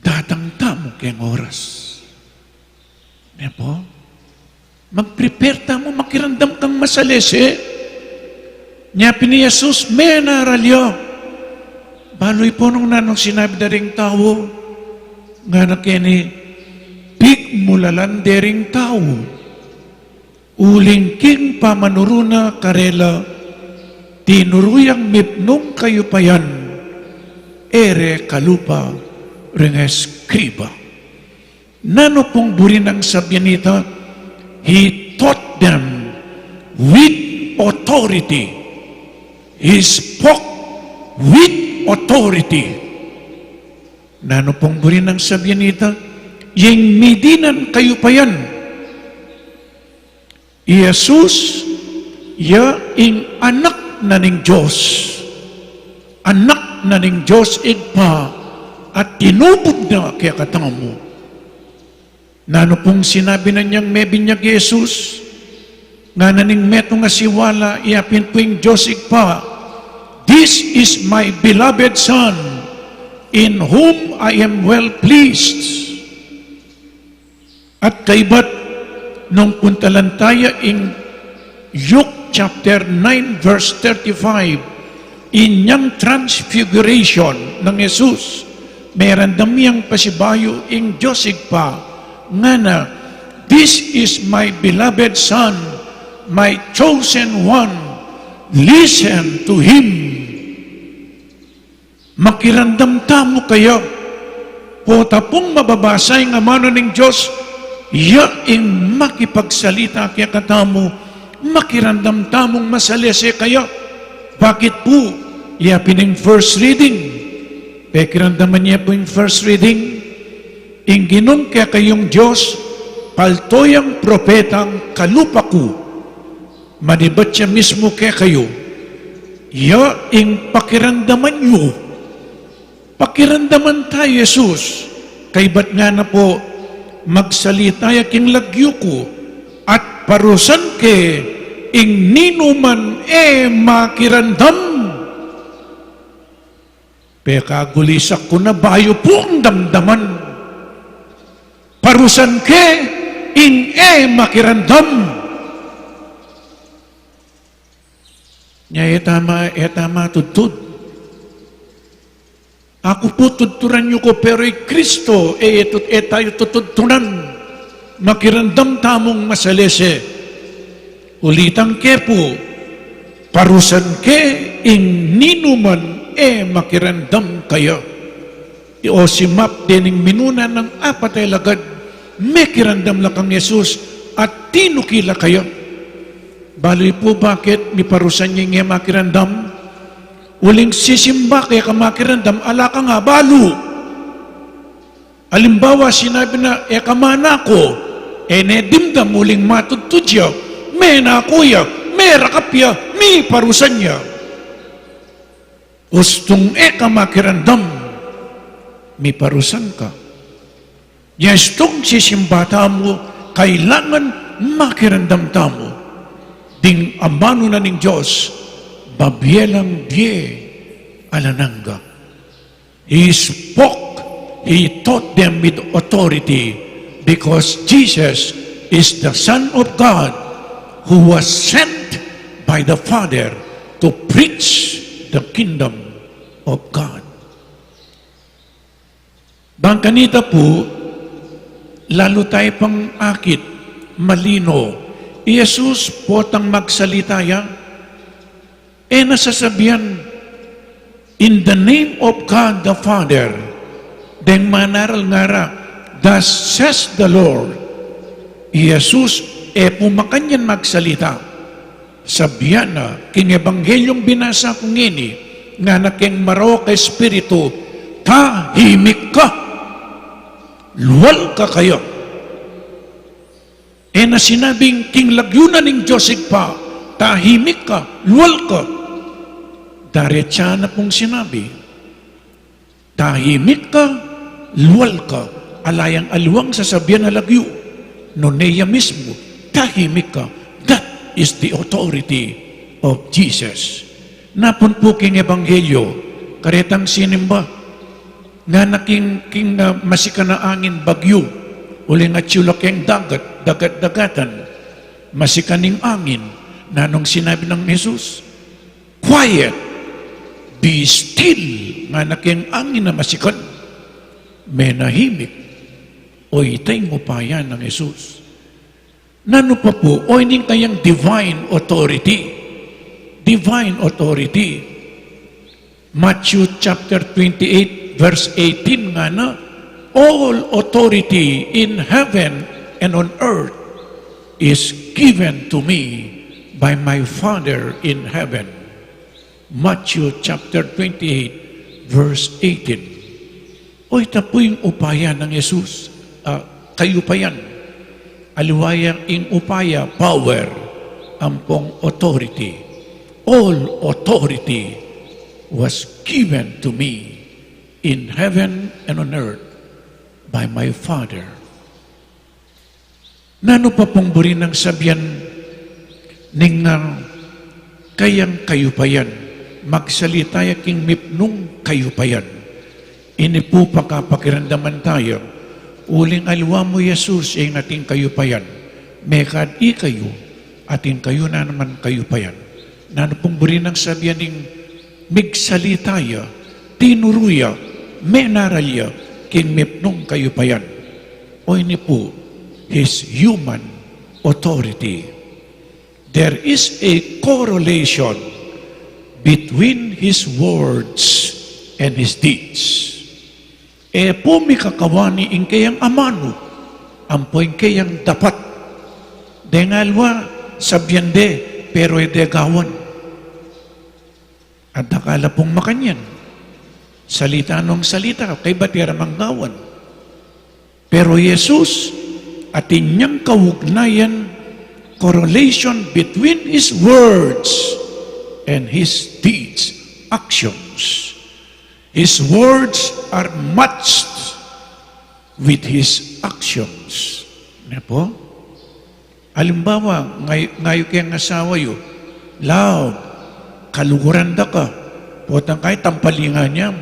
Datang tamu keng oras. Ne pu? Mag-prepare tamu, makiramdam kang masalese. Nya pin i Jesus, menaral ya. Balu yu pu nung nanung sinabi da ring tau, ngana keni, pigmulalan de ring tau. Uling king pamanuru na karela, tinuru yang mipnung kayupayan, e re kalupa ring eskriba. Nanu pung buri nang sabyan nita? He taught them with authority. He spoke with authority. Nanu pung buri nang sabyan nita? Ing midinan kayupayan. I Jesus, ya ing Anak na ning Dios. Anak na ning Dios Ibpa, at tinubud na kekatamu. Nanu pung sinabi na niang mebinyag i Jesus? Ngana ning metung a siwala, iya pin pu ing Dios Ibpa, "This is my beloved Son, in whom I am well pleased." At kaybat, nung puntalan taya ing Luke chapter nine, verse thirty-five, inyang transfiguration nang Jesus, meran da miyang pasibayu ing Dios Ibpa, ngana, "This is my beloved Son, my chosen one, listen to him." Makiramdam tamu kaya, pota pung mababasa ing amanu ning Dios, ya ing makipagsalita kekatamu, makiramdam tamung masalese kaya. Bakit pu? Iya pin ing first reading. Pekiramdaman ye pu ing first reading. Ing Ginung kekayung Dios, palto yang propetang kalupa ku. Manibat ya mismu kekayu. Ya ing pakiramdaman yu. Pakiramdaman ta i Jesus. Kaybat ngana pu, "Magsalita ya king lagyu ku, at parusan ke ing ninuman e makiramdam." Pekagulisak ku na, bayu pung damdaman. Parusan ke ing e makiramdam. Nya e tama, e tama tudtud. Aku pu tudturan yu ko, pero i Kristo, e, e tut-, e tayu tutudturan. Makiramdam tamung masalese. Ulitan ke pu, parusan ke ing ninuman e makiramdam kaya. O simap dening minuna nang apat a lagad, mekiramdam la kang Jesus at tinuki la kaya. Balu yu pu bakit miparusan ya ing e makiramdam? Uling sisimba ka e ka makiramdam, ala kang abalu. Alimbawa, sinabi na, "E ka manako," e ne dimdam uling matudtud ya, menako ya, merakap ya, miparusan ya. Ustung e ka makiramdam, miparusan ka. Nya istung sisimba tamu, kailangan makiramdam tamu ding amanu na ning Dios, babie lang bie alang angga. He spoke, he taught them with authority because Jesus is the Son of God who was sent by the Father to preach the kingdom of God. Bang kanita pu, lalu tayu pang akit, malino. I Jesus potang magsalita ya, e na sasabian, "In the name of God the Father," deng manaral ngara, "Thus says the Lord." I Jesus e pu makanyan magsalita. Sabian na, king ebanghelyo binasa ku ngeni, ngana keng marauk a espiritu, "Tahimik ka, lual ka kaya." E na sinabing king lagyu na ning Dios Ibpa, "Tahimik ka, lual ka." Daretsa na pung sinabi, "Tahimik ka, lual ka." Ala yang aliwang sasabian a lagyu, nune ya mismu, "Tahimik ka." That is the authority of Jesus. Napun pu king ebanghelyo, karetang sinimba, ngana king, king, ah, masikan a angin, bagyu, uling atyu la keng dagat, dagat-dagatan, masikan ing angin. Nanung sinabi nang Jesus? "Quiet, be still," ngana keng angin a masikan, menahimik. O, ita ing upaya nang Jesus. Nanu pa pu? O, ining kayang divine authority. Divine authority. Matthew chapter twenty-eight, verse eighteen, ngana, "All authority in heaven and on earth is given to me by my Father in heaven." Matthew chapter twenty-eight, verse eighteen. O, ita pu ing upaya nang Jesus, ah, kayupayan. Aliwa yang ing upaya, power, ampong authority. "All authority was given to me in heaven and on earth by my Father." Nanu pa pung buri nang sabian ning, ah, kayang kayupayan? Magsalita ya king mipnung kayupayan. Ini pu pakapakiramdaman taya. Uling aliwa mu, Jesus, ing ating kayupayan. Mekad ikayu, atin kayu na naman kayupayan. Nanu pung buri nang sabian ning migsalita ya, tinuru ya, menaral ya king mipnung kayupayan? O, ini pu, his human authority. There is a correlation between his words and his deeds. E pu mikakawani ing keyang amanu ampo ing keyang dapat. Deng aliwa, sabian de, pero e de gawan. At dakal a pung makanyan. Salita nong salita, kaybat e ra mang gawan. Pero Jesus, atin yang kaugnayan, correlation between his words and his deeds, actions. His words are matched with his actions. Ne pu? Alimbawa, ngay-, ngayu keng asawa yu, "Love, kaluguran da ka." Potang kay tampalingan ya.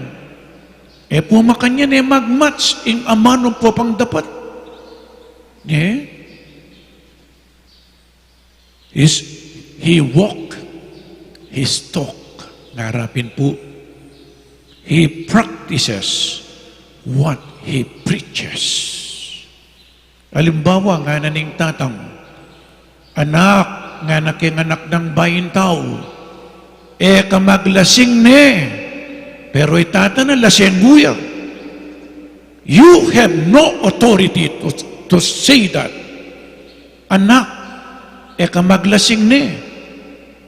E pu makanyan e mag-match ing amanu ampo pang dapat. Ne? Is, he walk his talk, ngara pin pu, he practices what he preaches. Alimbawa, ngana ning tatang, "Anak," ngana keng anak nang baing tau, "e ka maglasing ne." Pero i tata na, "Lasing ku ya." "You have no authority to, to say that. Anak, e ka maglasing ne."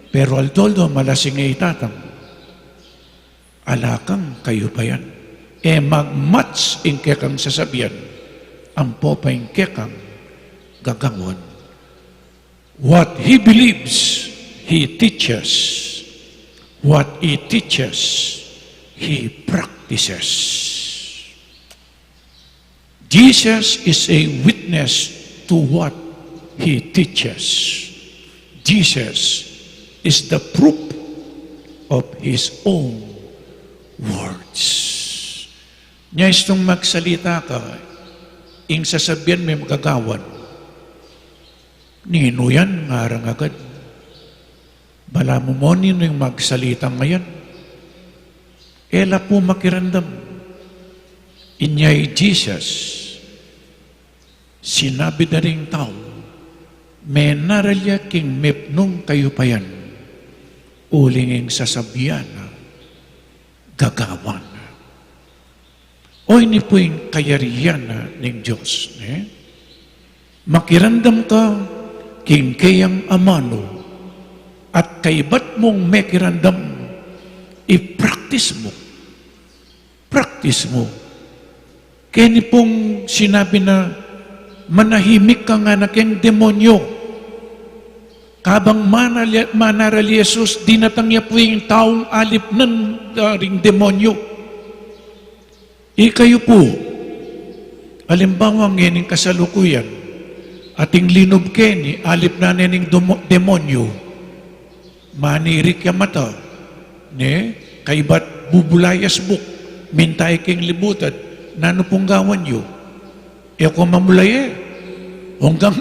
Pero aldo-aldo malasing i tatang, ala kang kayupayan. E mag-match ing kekang sasabian ampo pa ing kekang gagawan. What he believes, he teaches. What he teaches, he practices. Jesus is a witness to what he teaches. Jesus is the proof of his own words. Nya istung magsalita ka, ing sasabian me gagawan. "Ninu yan?" ngarang agad. "Balamu mu ninu ing magsalita ngayan?" E la pu makiramdam. Inya i Jesus, sinabi da ring tau, menara la ya king mepnung kayupayan, uling ing sasabian na gagawan na. Oyni pu ing kayarian na ning Dios, ne? Makiramdam ka king keyang amanu, at kaybat mung mekiramdam, i-practice mu. Practice mu. Keni pung sinabi na, "Manahimik ka," ngana keng demonyo. Kabang manali-, manara li Jesus, dinatang ya pu ing taung alipnan da ring demonyo. Ikayu pu, alimbawa ngening kasalukuyan, ating linub keni, alipnan ne ning domo-, demonyo. Manirik ya mata, ne, kaybat bubulay ya subuk, minta ya king libutan, nanu pung gawan yu? E ko mamulay e. Unggang,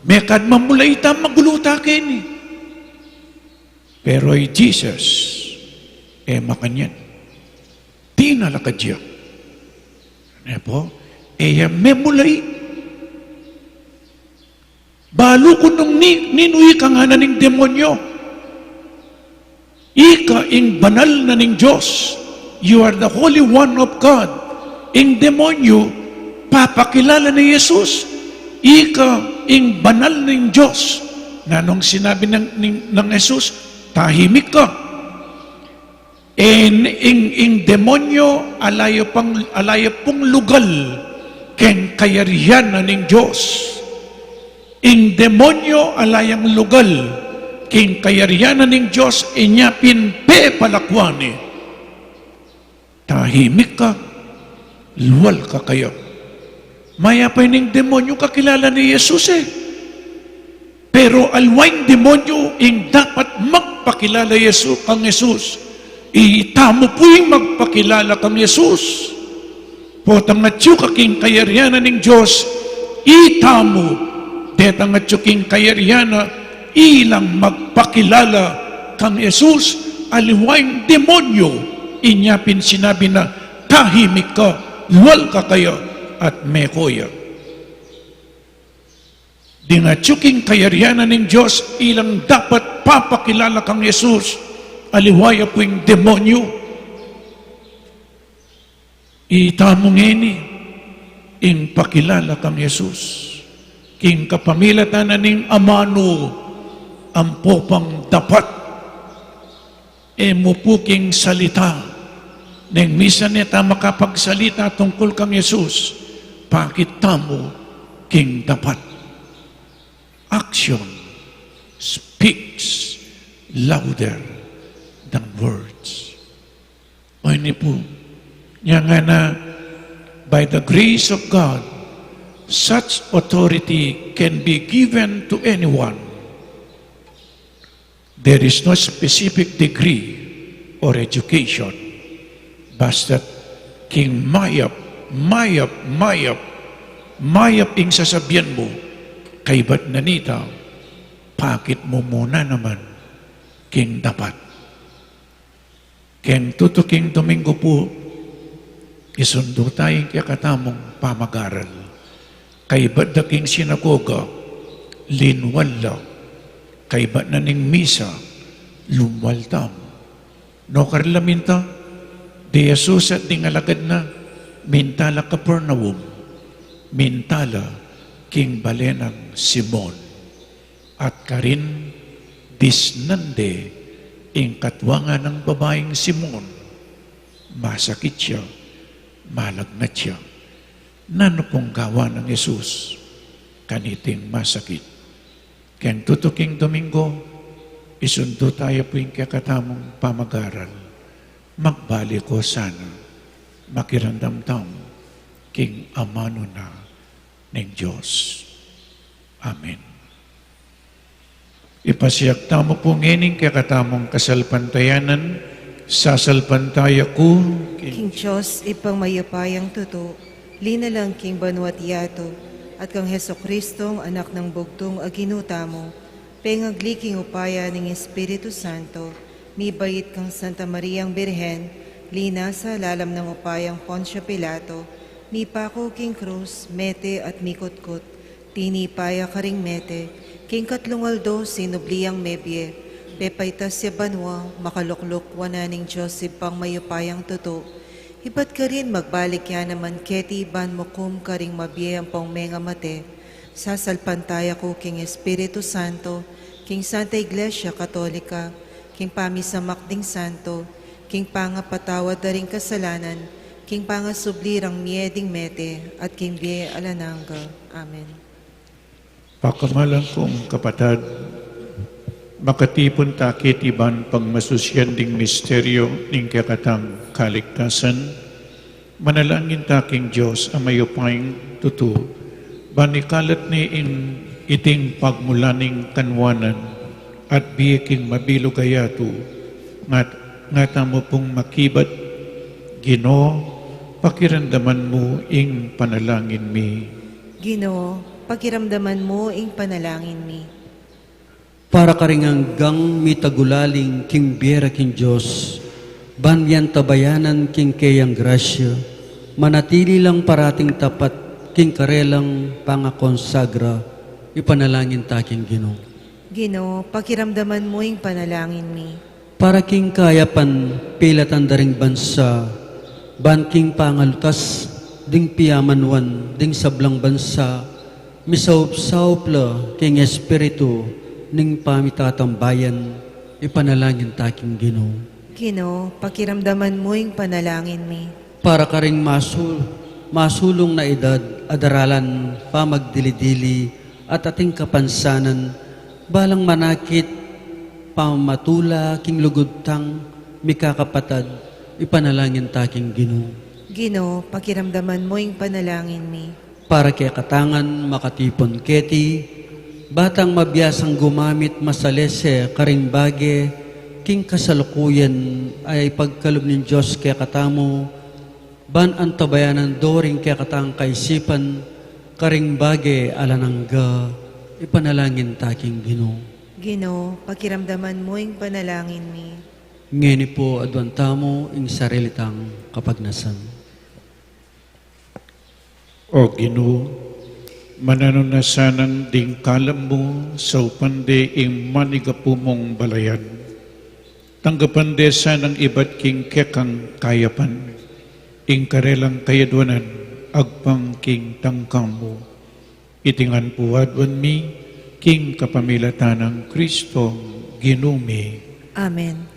mekad mamulay ta, magulu ta keni. Pero i Jesus, e makanyan. Tinalakad ya. Ne pu? E ya memulay. Balu ku nung ni-, ninu ika, ngana ning demonyo. Ika ing banal na ning Dios. You are the Holy One of God. Ing demonyo, papakilala ne Jesus. Ika ing banal ning Dios. Nanung sinabi nang, ning, nang Jesus, "Tahimik ka." Ing, ing, ing demonyo, ala ya pang, ala ya pung lugal keng kayarian na ning Dios. Ing demonyo, ala yang lugal king kayarian na ning Dios, inya pin pepalakuan ne. Tahimik ka, lual ka kaya. Mayap ya ning demonyo, kakilala ne i Jesus e. Pero aliwa ing demonyo ing dapat magpakilala Yesu, kang Jesus. Itamu pu ing magpakilala kang Jesus. Potang atyu ka king kayarian na ning Dios, itamu, detang atyu king kayarian na, ilang magpakilala kang Jesus, aliwa ing demonyo, inya pin sinabi na, "Tahimik ka, lual ka kaya," at meko ya. Ding atyu king kayarian na ning Dios, ilang dapat papakilala kang Jesus, aliwa ya pu ing demonyo. Itamu ngeni ing pakilala kang Jesus. King kapamilatan na ning amanu, ampo pang dapat. E mu pu king salita, neng misan e ta makapagsalita tungkul kang Jesus, pakit tamu king dapat. Action speaks louder than words. Oyni pu, nya ngana, by the grace of God, such authority can be given to anyone. There is no specific degree or education. Basta king mayap, mayap, mayap, mayap ing sasabian mu, kaybat na nita, pakit mu mu na naman King dapat. Keng tutuking Domingo pu, isundu taya ing kekatamung pamagaral. Kaybat da king sinagoga, linwal la. Kaybat na ning misa, lumwal tamu. Nukar la minta, di Jesus at ding alagad na, minta la Capernaum, minta la king bale nang Simon. At karin disnan de ing katwa nang babaing Simon, masakit ya, malagnat ya. Nanu pung gawan nang Jesus kaniting masakit? Keng tutuking Domingo, isundu taya pu ing kekatamung pamagaral. Magbalik ko sana, makiramdam tamu king amanu na ning Dios. Amen. Ipasiag tamu pu ngeni ing kekatamung kasalpantayanan. Sasalpantaya ku king King Dios, Ibpang mayupayang tutu, linalang king banua't yatu, at kang Jesucristong Anak nang Bugtung a Ginu tamu, pengagli king upaya ning Espiritu Santo, mibait kang Santa Mariang Birhen, linasa lalam nang upayang Poncio Pilato, mipaku king krus, mete at mikutkut, tinipa ya karing mete, king katlung aldo sinubli yang mebie, pepaitas ya banua, makalukluk wanan ning Dios Ibpang mayupayang tutu, ibat karin magbalik ya naman keti ban mukum karing mabie ampong mengamate. Sasalpantaya ku king Espiritu Santo, king Santa Iglesia Katolika, king pamisamak ding santo, king pangapatawad da ring kasalanan, king pangasubli rang mie ding mete, at king bie alang angga. Amen. Pakamalan kung kapatad, makatipun ta keti ban pagmasusian ding misteryo ning kekatang kaligtasan. Manalangin ta king Dios a mayupayang tutu, ban ikalat ne ing iting pagmulaning kanwanan at bie king mabilug a yatu, ngat, ngat tamu pung makibat, Ginu, pakiramdaman mu ing panalangin mi. Ginu, pakiramdaman mu ing panalangin mi. Para karing anggang mitagulaling king bie ra king Dios, ban miantabayanan king keyang grasya, manatili lang parating tapat king karelang pangakonsagra, ipanalangin ta king Ginu. Ginu, pakiramdaman mu ing panalangin mi. Para king kayapan pilatan da ring bansa, ban king pangalutas ding piyamanuan ding sablang bansa, misaup-saup la king espiritu ning pamitatambayan, ipanalangin ta king Ginu. Ginu, pakiramdaman mu ing panalangin mi. Para karing masul-, masulung na edad a daralan pamagdili-dili at ating kapansanan, balang manakit pamamatula king lugud tang mikakapatad, ipanalangin ta king Ginu. Ginu, pakiramdaman mu ing panalangin mi. Para kekatang makatipun keti, ba tang mabiasang gumamit masalese karing bage king kasalukuyan a ipagkalub ning Dios kekatamu, ban antabayanan do ring kekatang kaisipan karing bage alang angga, ipanalangin ta king Ginu. Ginu, pakiramdaman mu ing panalangin mi. Ngeni pu aduan tamu ing sarili tang kapagnasan. O Ginu, mananu na sanang ding kalam mu saupan de ing manigapu mung balayan. Tanggapan de sanang ibat king kekang kayapan ing karelang kayaduanan agpang king tangka mu. Iti ngan pu aduan mi king kapamilatan nang Kristong Ginu mi. Amen.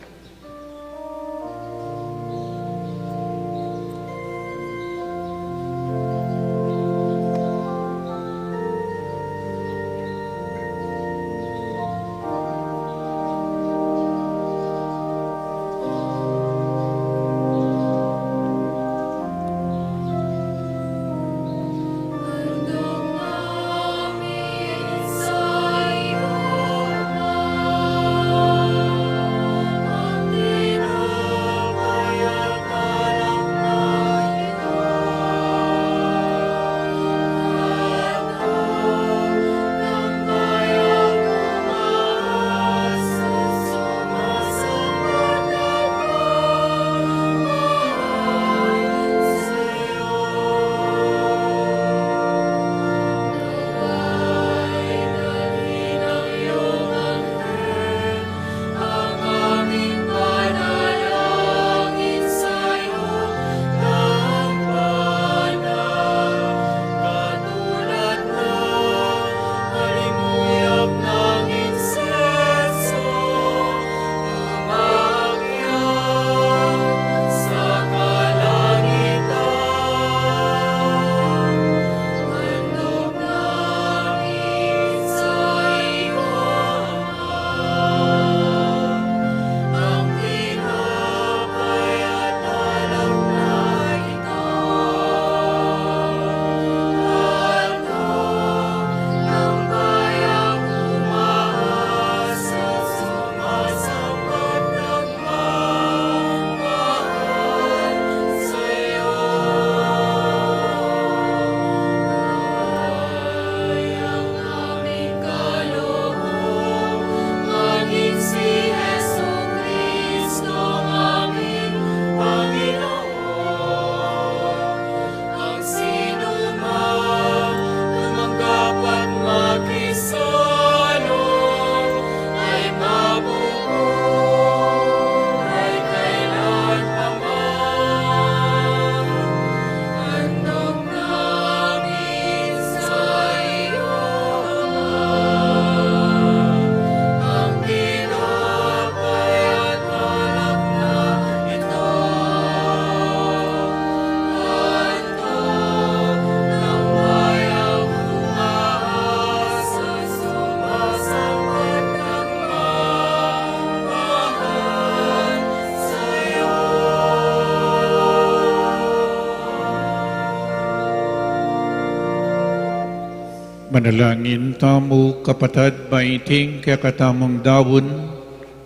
Manalangin tamu, kapatad, ba iting kekatamung daun,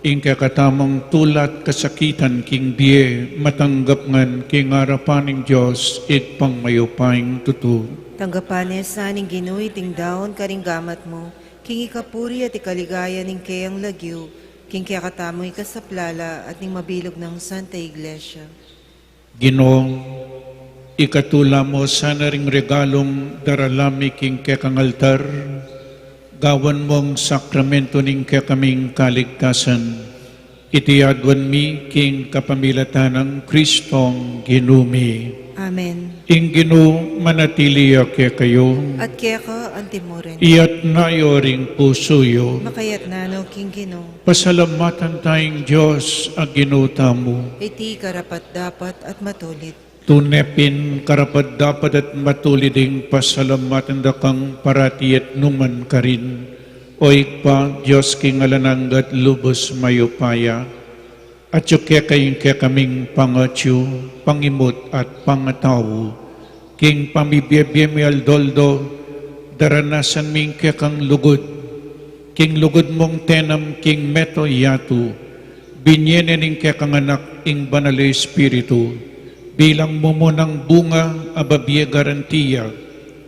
ing kekatamung tula at kasakitan king bie, matanggap ngan king arapan ning Dios, Ibpang mayupayang tutu. Tanggapan na sa ning Ginu iting daun karing gamat mu, king ikapuri at ikaligaya ning keyang lagyu, king kekatamung ikasaplala at ning mabilug nang Santa Iglesia. Ginu, ikatula mu sana ring regalung darala mi king kekang altar, gawan mung sakramentu ning kekaming kaligtasan. Iti aduan mi king kapamilatan nang Kristong Ginu mi. Amen. Ing Ginu manatili ya kekayu. At keka antimurin. Iyatas yu ring pusu yu. Makayatas no king Ginu. Pasalamatan taya ing Dios a Ginu tamu. Iti karapat-dapat at matulid. Tune pin karapat-dapat at matulid ing pasalamatan da kang parati at nukarin man, O Ibpa, Dios king alang angga at lubus mayupaya. Atyu keka ing kekaming pangatyu, pangimut at pangatau. King pamibie-bie mi aldo-aldo, daranasan mi ing kekang lugud. King lugud mung tinanam king metung yatu, binie ne ning kekang Anak ing Banal a Espiritu, bilang mumunang bunga a babie garantiya,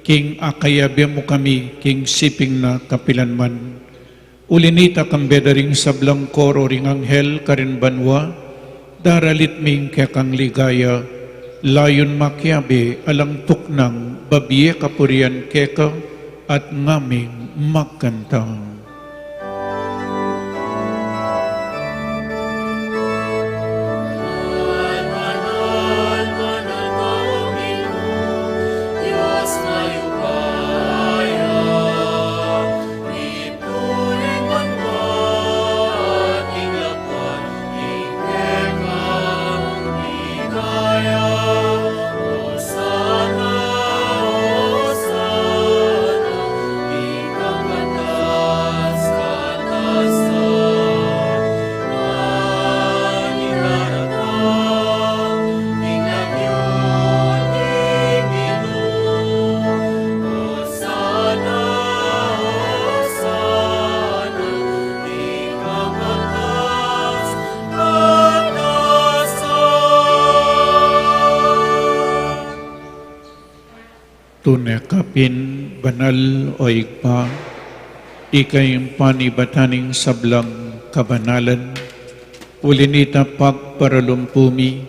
king akayabe mu kami, king siping na kapilanman. Uli nita kambe da ring sablang koro ring anghel karin banua, daralit mi ing kekang ligaya, layun makiabe alang tuknang babie kapurian keka at ngaming magkanta. Tune ka pin banal, O Ibpa, ika ing panibatan ning sablang kabanalan. Uli nita pagparalumpu mi,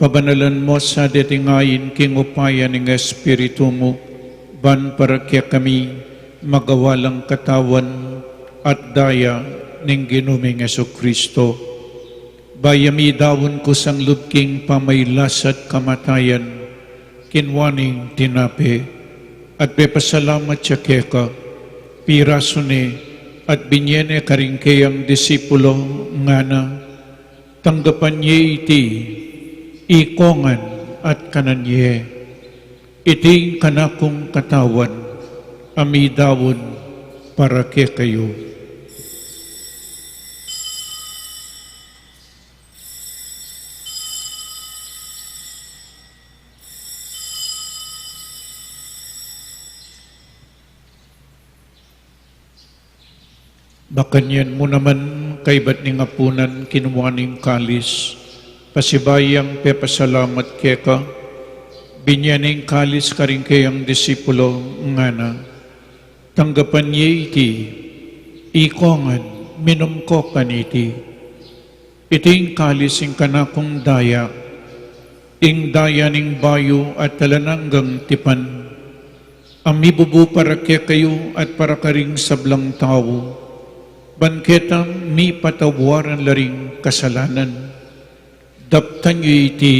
pabanalan mu sa deting ain king upaya ning Espiritu mu, ban para kekami magawa lang katawan at daya ning Ginu ming Jesucristo. Bayu ya midaun kusang lub king pamailas at kamatayan, kinua neng tinape, at pepasalamat ya keka, pirasu ne, at binie ne karing keyang disipulo, ngana, tanggapan ye iti, ikongan at kanan ye. Iti ing kanakung katawan, a midaun para kekayu. Makanyan mu naman, kaybat ning apunan, kinua ne ing kalis, pasibayu yang pepasalamat keka, binie ne ing kalis karing keyang disipulo, ngana, tanggapan ye iti, ikongan, minum ko kaniti. Iti ing kalis ing kanakung daya, ing daya ning bayu at alang anggang tipan, a mibubu para kekayu at para karing sablang tau, ban keta mipatawaran la ring kasalanan. Daptan ye iti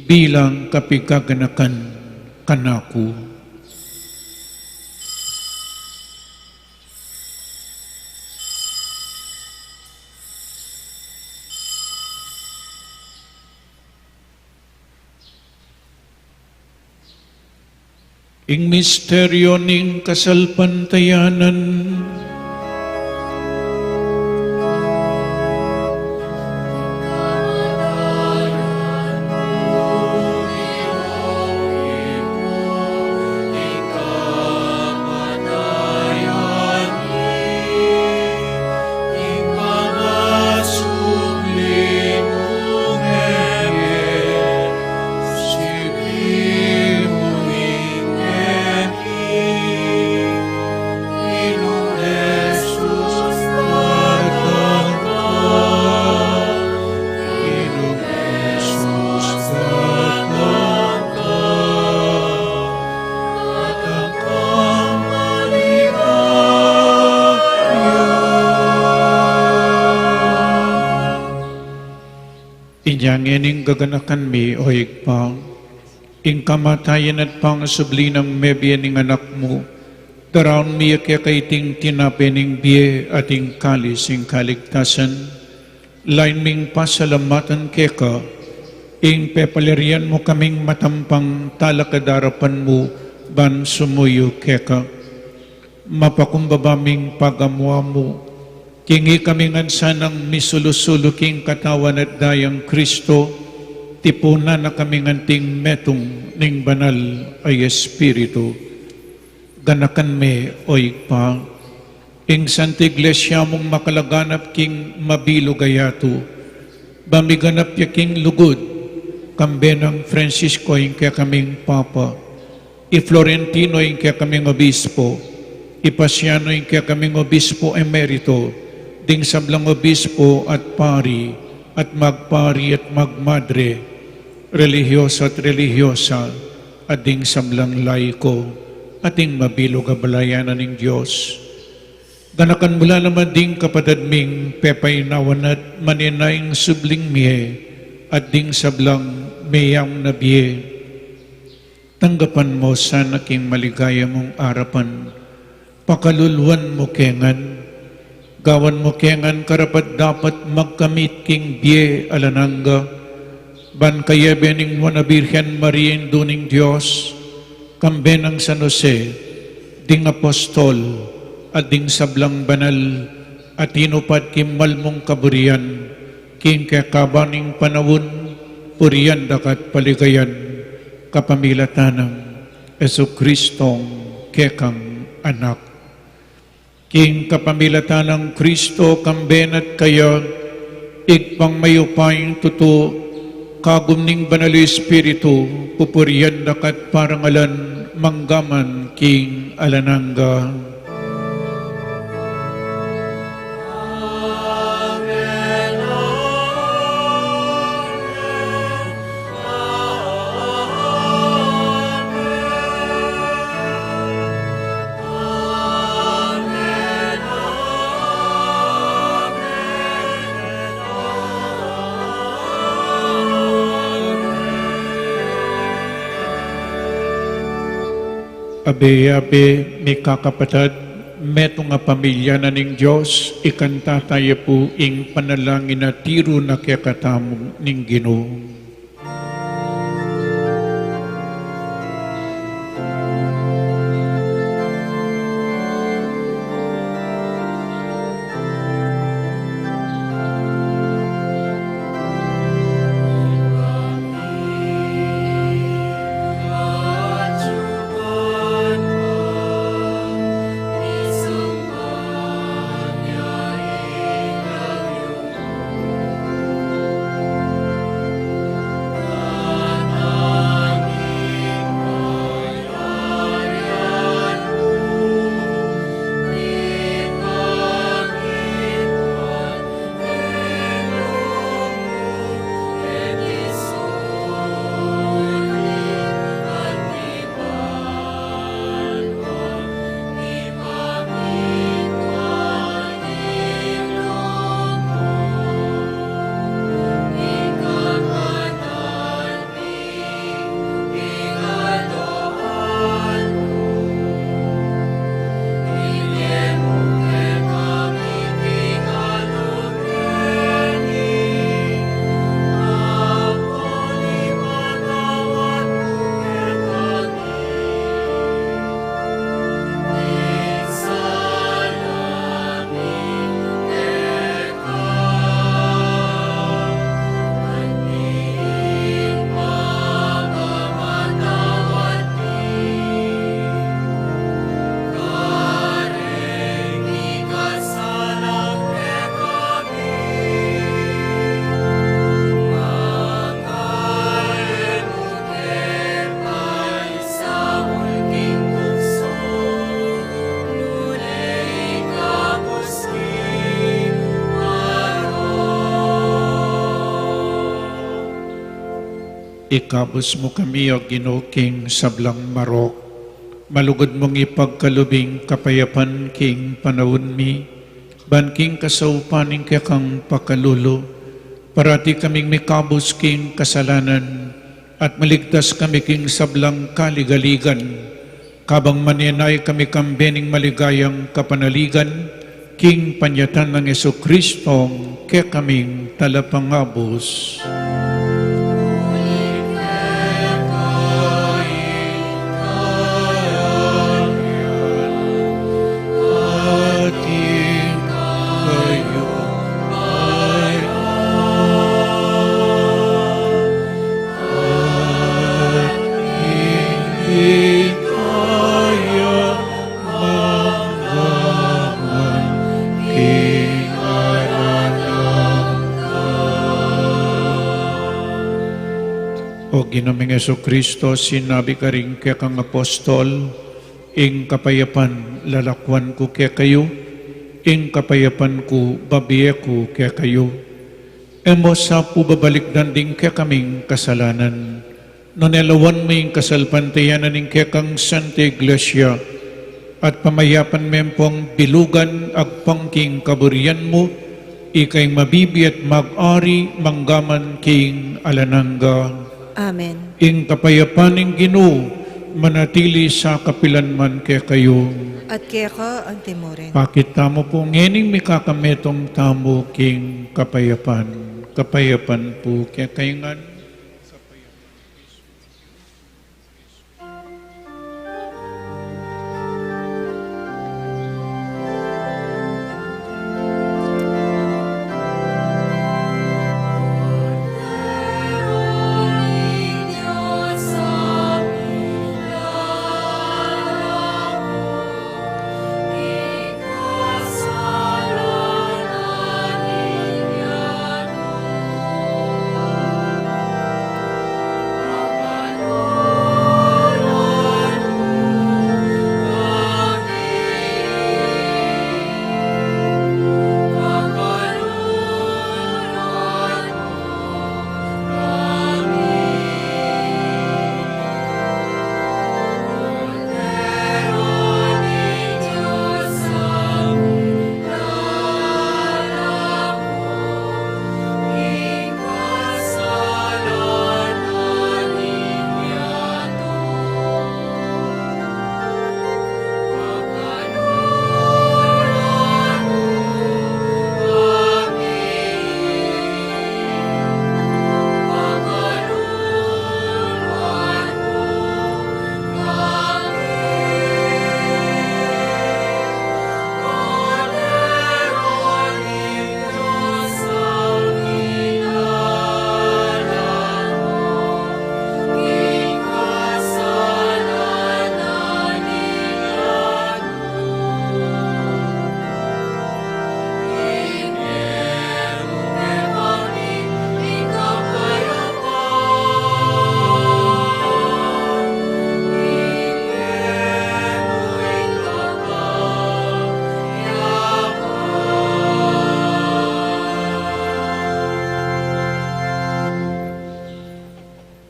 bilang kapigaganakan kanaku. Ing misteryu ning kasalpantayanan. Yang ngening gaganakan mi, O Ibpa, ing kamatayan at pangasubli nang mebie ning Anak mu, daraun mi keka iting tinape ning bie at ing kalis ning kaligtasan. Lain ming pasalamatan keka ing pepalarian mu kaming matampang talakad arapan mu ban sumuyu keka. Mapakumbaba ming pagamu-amu, king ikami ngan sanang misulu-sulu king katawan at dayang Kristo, tipunan na kami ngan anting metung ning Banal a Espiritu. Ganakan me, O Ibpa, ing Santa Iglesia mung makalaganap king mabilug a yatu, ba miganap ya king lugud, kambe nang Francisco ing kekaming Papa, i Florentino ing kekaming Obispo, i Pasiano ing kekaming Obispo Emerito, ding sablang obispo at pari, at magpari at magmadre, relihiyoso at relihiyosa, at ding sablang laiko, at ing mabilug a balayan ning Dios. Ganakan mu la naman ding kapatad ming pepainawan at manenaya ing subling mie, at ding sablang meyang na bie. Tanggapan mu sana king maligaya mung arapan, pakaluluan mu ke ngan, gawan mu ke ngan karapat-dapat magkamit king bie alang angga, ban kayabe ning Nuan a Birhen Maria, Indu ning Dios, kambe nang San Jose, ding apostol, at ding sablang banal, a tinupad king malmung kaburian, king kekaban ning panaun, purian da ka at paligayan, kapamilatan nang Jesucristong kekang Anak. King kapamilatan nang Kristo, kambe na at kaya, Ibpang mayupayang tutu, kagum ning Banal a Espiritu, pupurian da ka at parangalan, mangga man king alang angga. Abe-abe, mikakapatad, metung a pamilya na ning Dios, ikanta taya pu ing panalangin a tiru na kekatamu ning Ginu. Ikabus mu kami, O Ginu, king sablang marok. Malugud mung ipagkalub ing kapayapan king panaun mi, ban king kasaupan ning kekang pakalulu, Parati kaming mikabus king kasalanan, at maligtas kami king sablang kaligaligan, kabang manenaya kami kambe ning maligayang kapanaligan, king panyatang nang Jesucristong kekaming Talapangabus. O Ginu ming Jesucristo, sinabi karing kekang apostol, ing kapayapan lalakwan ku kekayu, ing kapayapan ku babie ku kekayu. E mu sa pu babalikdan ding kekaming kasalanan, nune lawan mu ing kasalpantayanan ning kekang Santa Iglesia, at pamayapan me pung bilugan agpang king kaburian mu, ika ing mabibie at mag-ari manggaman king alang angga. Amen. Ing kapayapan ning Ginu manatili sa kapilan man kekayu. At keka antimurin. Pakit tamu pu ngening mikakametung tamu king kapayapan. Kapayapan pu kekayu ngan.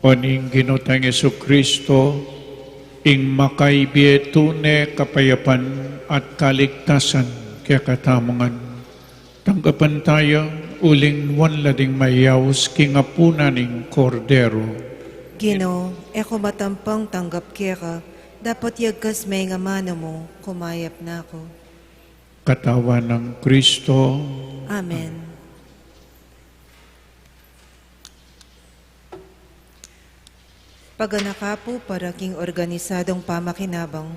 O ning Ginu tang Jesucristo, ing makaibie tune kapayapan at kaligtasan kekatamu ngan. Tanggapan taya uling nuan la ding mayaus king apunan ning Kordero. Ginu, e ku matampang tanggap keka, dapot yagkas me ing amanu mu, kumayap na ku. Katawan nang Kristo. Amen. Paganaka pu para king organisadong pamakinabang,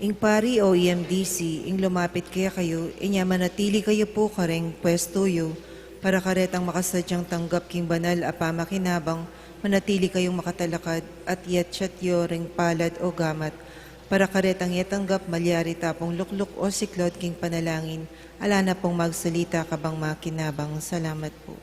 ing pari o E M D C, ing lumapit kekayu, inya manatili kayu pu kareng pwestu yu, para karetang makasadyang tanggap king banal a pamakinabang, manatili kayung makatalakad, at yatsat yu ring palad o gamat, para karetang yatanggap malyari ta pung lukluk o siklaud king panalangin, ala na pung magsalita kabang makinabang. Salamat pu.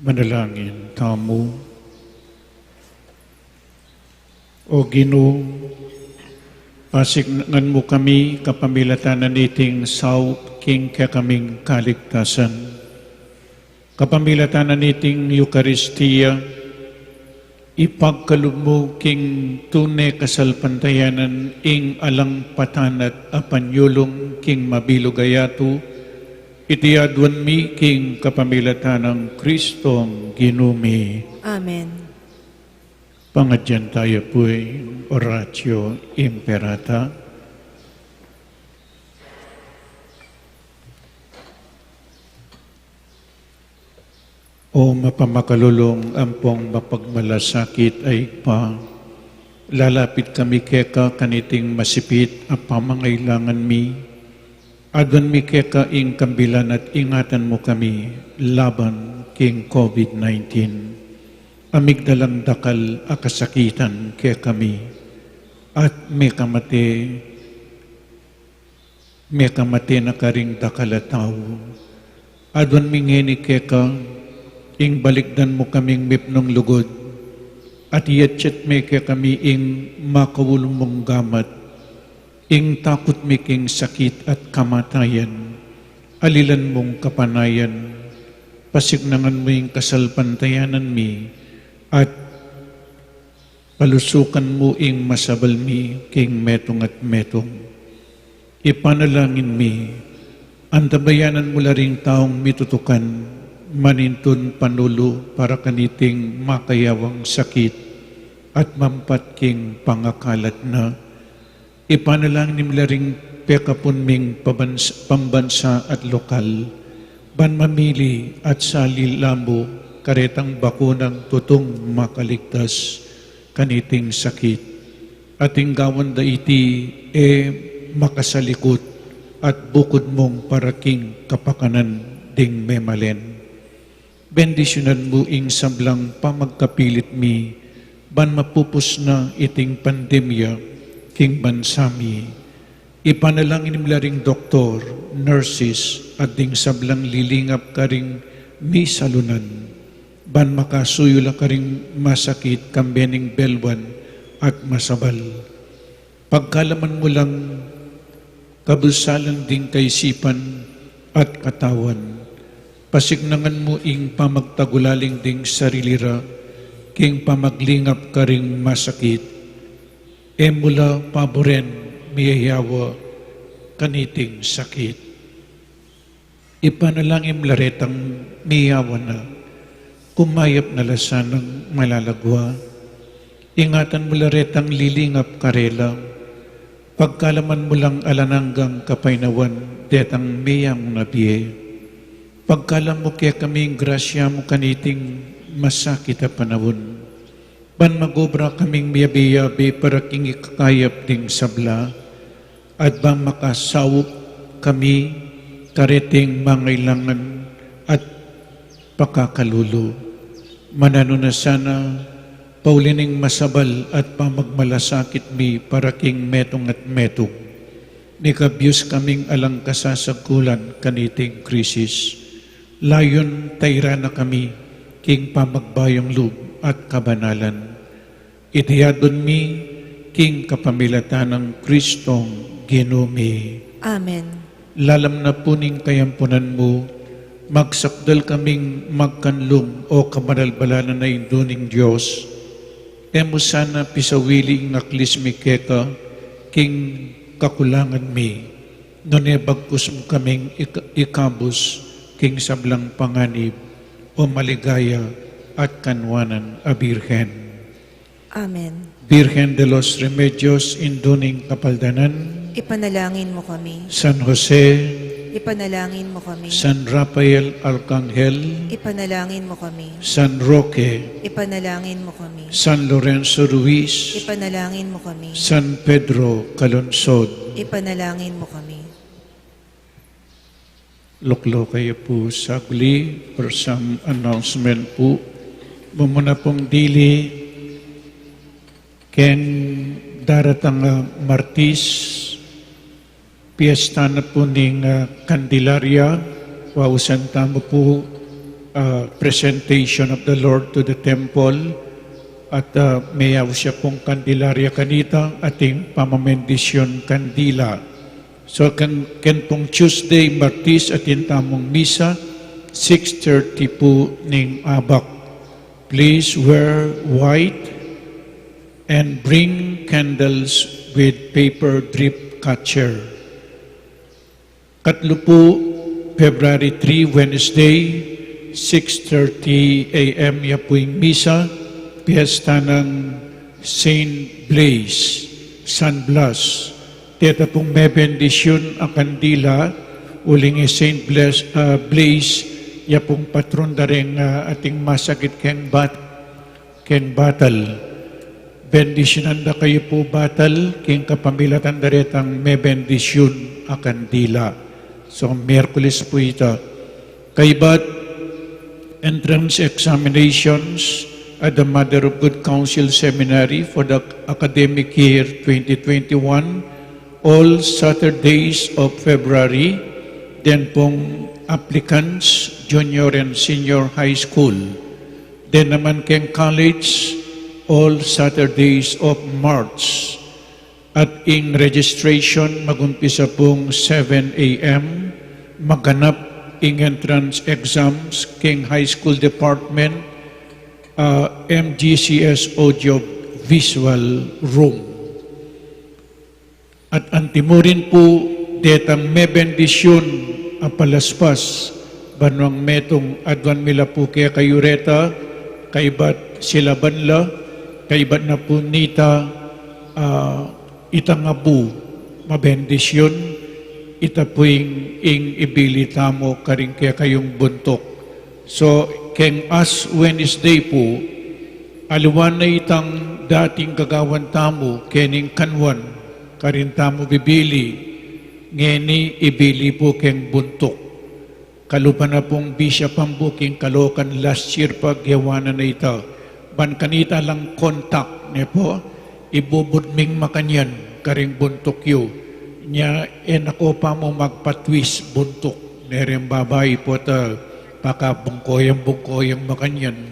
Manalangin tamu. O Ginu, pasiknangan mu kami kapamilatan na niting saup king kekaming kaligtasan. Kapamilatan na niting Eukaristia, ipagkalub mu king tune kasalpantayanan ing alang patanat a panyulung king mabilug a yatu, iti aduan mi king kapamilatan nang Kristong Ginu mi. Amen. Pangadyan tayu pu ing Oratio Imperata. O mapamakalulung ampong mapagmalasakit a Ibpa, lalapit kami keka kaniting masipit a pamangailangan mi. Aduan mi keka ing kambilan at ingatan mu kami laban king COVID nineteen. A migdalang dakal a kasakitan kekami at mekamate mekamate na karing dakal a tau. Aduan mi ngeni keka, ing balikdan mu kaming mipnung lugud, at iyatyat me kekami ing makaulu mung gamat, ing takut mi king sakit at kamatayan, alilan mung kapanayan, pasiknangan mu ing kasalpantayanan mi, at palusukan mu ing masabal mi king metung at metung. Ipanalangin mi, antabayanan mu la ring taung mitutukan, manintun panulu para kaniting makayawang sakit at mampat king pangakalat na. Ipanalangin mi la ring pekapun ming pabans-, pambansa at lokal, ban mamili at sali la mu karetang bakunang tutung makaligtas kaniting sakit. At ing gawan da iti e makasalikut at bukud mung para king kapakanan ding memalen. Bendisyunan mu ing sablang pamagkapilit mi, ban mapupus na iting pandemya king bansa mi. Ipanalangin mi la ring doktor, nurses, at ding sablang lilingap karing misalunan, ban makasuyu la karing masakit kambe ning belwan at masabal. Pagkalaman mu lang kabusalan ding kaisipan at katawan, pasiknangan mu ing pamagtagulaling ding sarili ra king pamaglingap karing masakit. E mu la paburen miyayawa kaniting sakit. Ipanalangin mu la retang miyawa na, kumayap na la sanang malalagwa. Ingatan mu la retang lilingap karela, pagkalaman mu lang alang anggang kapaynawan detang miyang na bie. Pagkalam mu kekami ing grasya mu kaniting masakit a panaun, ban magobra kaming miyabe-yabe para king ikakayap ding sabla, at bang makasaup kami kareting mangailangan at pakakalulu. Mananu na sana, pauli ning masabal at pamagmalasakit mi para king metung at metung, mikabyus kaming alang kasasagkulan kaniting krisis. Layun tairan na kami king pamagbayung lub at kabanalan. Iti adwan mi king kapamilatan nang Kristong Ginu mi. Amen. Lalam na pu ning kayampunan mu, magsakdal kaming magkanlung, o kabanal-banalan a Indu ning Dios. E mu sana pisawili ing aklis mi keka king kakulangan mi, nune bagkus mu kaming ik-, ikabus king sablang panganib, o maligaya at kanwanan a Birhen. Amen. Birhen de los Remedios, Indu ning Kapaldanan. Ipanalangin mu kami. San Jose. Ipanalangin mu kami. San Rafael Arcangel. Ipanalangin mu kami. San Roque. Ipanalangin mu kami. San Lorenzo Ruiz. Ipanalangin mu kami. San Pedro Calungsod. Ipanalangin mu kami. Lukluk kayu pu saglit for some announcement pu. Mumuna pung dili keng daratang a Martis, piesta na pu ning, ah, Candelaria, wausan tamu pu uh, presentation of the Lord to the temple, at uh, meyaus ya pung Candelaria kanita ating pamamendisyun kandila. So keng, keng pung Tuesday, Martis, atin tamung misa, six thirty pu ning abak. Please wear white and bring candles with paper drip catcher. Katlu pu, February three, Wednesday, six thirty A M ya pu ing misa, piyesta nang Saint Blaise, San Blas. Deta pung mebendisyun a kandila, uling i Saint Blaise, ah, Blaise, ya pung patron da reng, ah, ating masakit keng bat-, keng batal. Bendisyunan da kayu pu batal, king kapamilatan da retang mebendisyun a kandila. So, Miyerkules pu ita. Kaybat, entrance examinations at the Mother of Good Counsel Seminary for the academic year twenty twenty-one, all Saturdays of February, den pung applicants, junior and senior high school. Den naman keng college, all Saturdays of March. At ing registration, magumpisa pung seven A M, maganap ing entrance exams keng high school department, ah, M G C S audio visual room. At antimurin pu detang mebendisyun a palaspas, banwang metung, aduan mi la pu kekayu reta, kaybat silaban la, kaybat na pu nita, ah, itang abu, mabendisyun, ita pu ing, ing ibili tamu karing kekayung buntuk. So, keng Ash Wednesday pu, aliwa na itang dating gagawan tamu, kening kanwan, karin tamu bibili, ngeni ibili pu keng buntuk. Kalupa na pung bisya pambuking kalokan last year pa, gewa na na ita. Ban kanita alang kontak, ne pu, ibubud ming makanyan, karing buntuk yu. Nya, e na ko pa mu magpatwis buntuk, ne reng babai pu ta, pakabungkoyang-bungkoyang makanyan.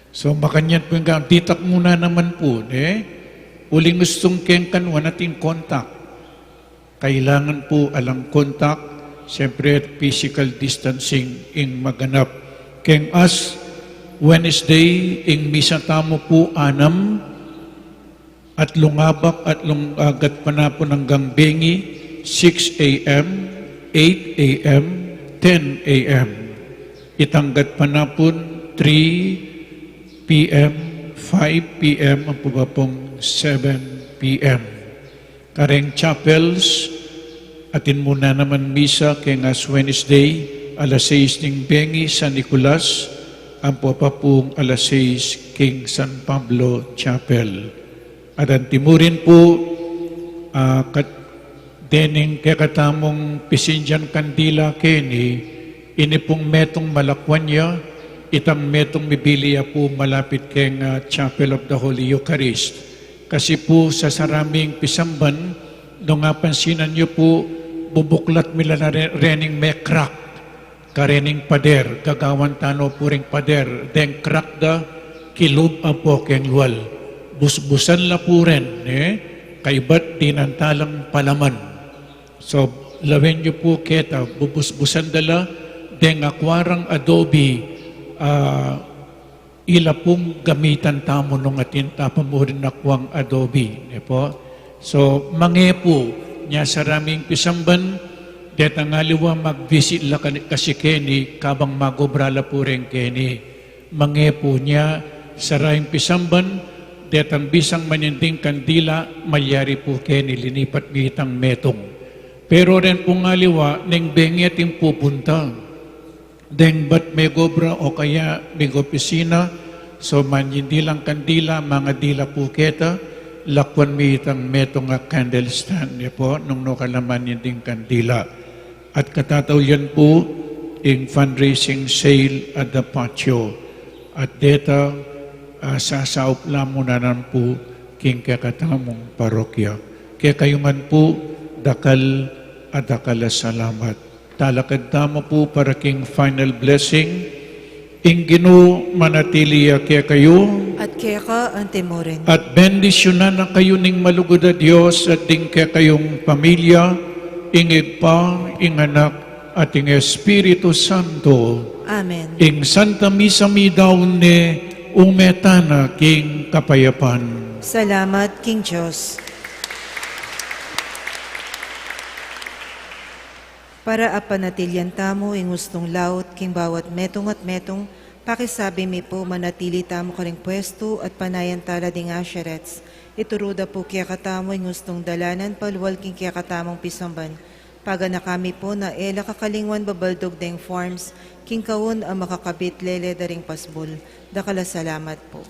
So, makanyan pu ing ga-, ditak mu na naman pu, ne? Uling ustung keng kanwan ating kontak. Kailangan pu alang kontak, siyempre physical distancing ing maganap. Keng Ash Wednesday, ing misa tamu pu anam, atlung abak, atlung, ah, gatpanapun anggang bengi, six A M, eight A M, ten A M. Itang gatpanapun, three P M, five P M, ampo pa pung seven P M. Kareng chapels, atin mu na naman misa keng Ash Wednesday, alas sais ning bengi San Nicolas, ampo pa pung alas sais king San Pablo Chapel. At antimurin pu, ah, kat-, dening kekatamung pisindian kandila keni, ini pung metung malakwan ya, itang metung mibili ya pu malapit keng, ah, Chapel of the Holy Eucharist. Kasi pu sa saraming pisamban, nung apansinan yu pu, bubuklat mi la na re-, rening me-crack, karening pader, gagawan tano pu ring pader, deng crack da, kilub ampo keng lual. Busbusan la pu ren, ne? Kaybat dinan ta lang palaman. So, lawen yu pu keta, bubusbusan da la, deng akwa rang adobe, ah, ila pung gamitan tamu nung atin ta pa mu rin akwang adobe, ne pu? So, mange pu, nya saraming pisamban, detang aliwa mag-visit la kani-, kasi keni, kabang mag-obra la pu rin keni. Mange pu, nya saraming pisamban, detang bisang manyinding kandila, malyari pu keni, linipat mi itang metung. Pero ren pung aliwa, neng bengi atin pupunta. Deng bat meg-obra o kaya meg-opisina, so manyindi lang kandila, mangadi la pu keta, lakwan mi itang metung a candle stand, ne pu, nung nukarin la manyinding kandila. At katataulian pu, ing fundraising sale at the patio. At deta, ah, sasaup la mu naman pu, king kekatamung parokya. Kekayu ngan pu, dakal a dakal a salamat. Talakad tamu pu para king final blessing. Ing Ginu manatili ya kekayu. At keka antimurin. At bendisyunan na kayu ning malugud a Dios at ding kekayung pamilya, ing Ibpa, ing Anak, at ing Espiritu Santo. Amen. Ing Santa Misa midaun ne, ume tana king kapayapan. Salamat king Dios. Para apanatilian tamu ing ustung laut king bawat metung at metung, pakisabi mi pu manatili tamu karing pwestu at panayan tala ding usherettes. Ituru da pu kekatamu ing ustung dalanan palual king kekatamung pisamban. Paganaka mi pu na e la kakalingwan babaldug deng forms king kaun a makakabit lele da ring pasbul. Dakal a salamat pu.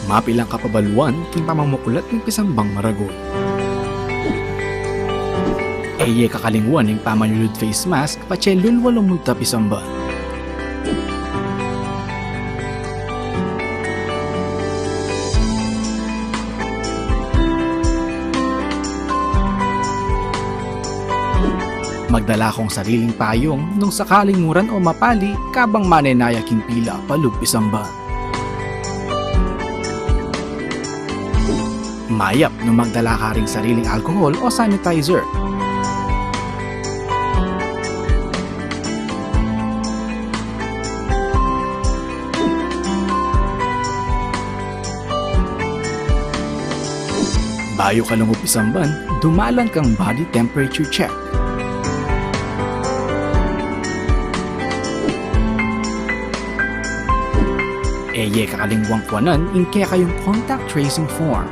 Mapilang kapabaluan king pamamuklat ning pisambang maragul. E ye kakalingwan ing pamanyulud face mask patse lulwa lumunta pisamban. Magdala kong sariling payung nung sakaling muran o mapali kabang manenaya king pila palub pisamban. Mayap nung magdala ka ring sariling alcohol o sanitizer. Bayu ka lungub pisamban, dumalan kang body temperature check. E ye kakalingwang kuanan ing kekayung contact tracing form.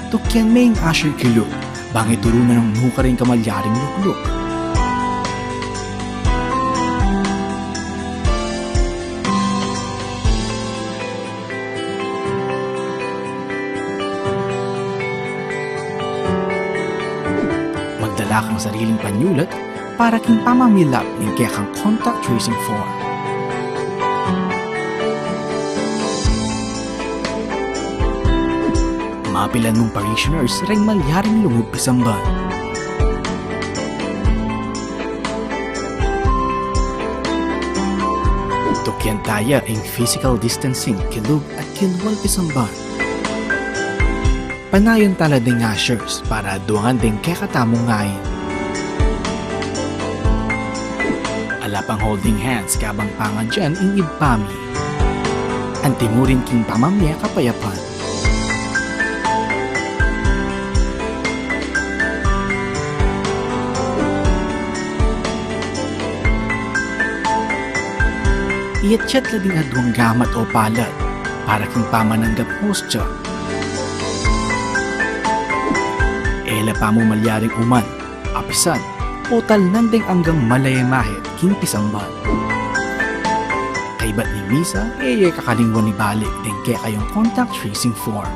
Tukian me ing usher kilub, bang ituru na nung nukarin ka malyaring lukluk. Magdala kang sariling panyulat para king pamamilap ning kekang contact tracing form. Mapilan mung parishioners reng malyaring lungub pisamban. Tukian taya ing physical distancing kilub at kilwal pisamban. Panayan tala ding ushers para aduangan ding kekatamung ain. Ala pang holding hands kabang pangadyan ing Ibpa mi. Antimurin king pamamie kapayapan. Iyatyat la ding aduang gamat o palad para king pamananggap hostya. E la pamu malyaring uman, apisan, o talnan ding anggang malaya mahit king pisamban. Kaybat ning misa, e ye kakalingwan ibalik ding kekayung contact tracing form.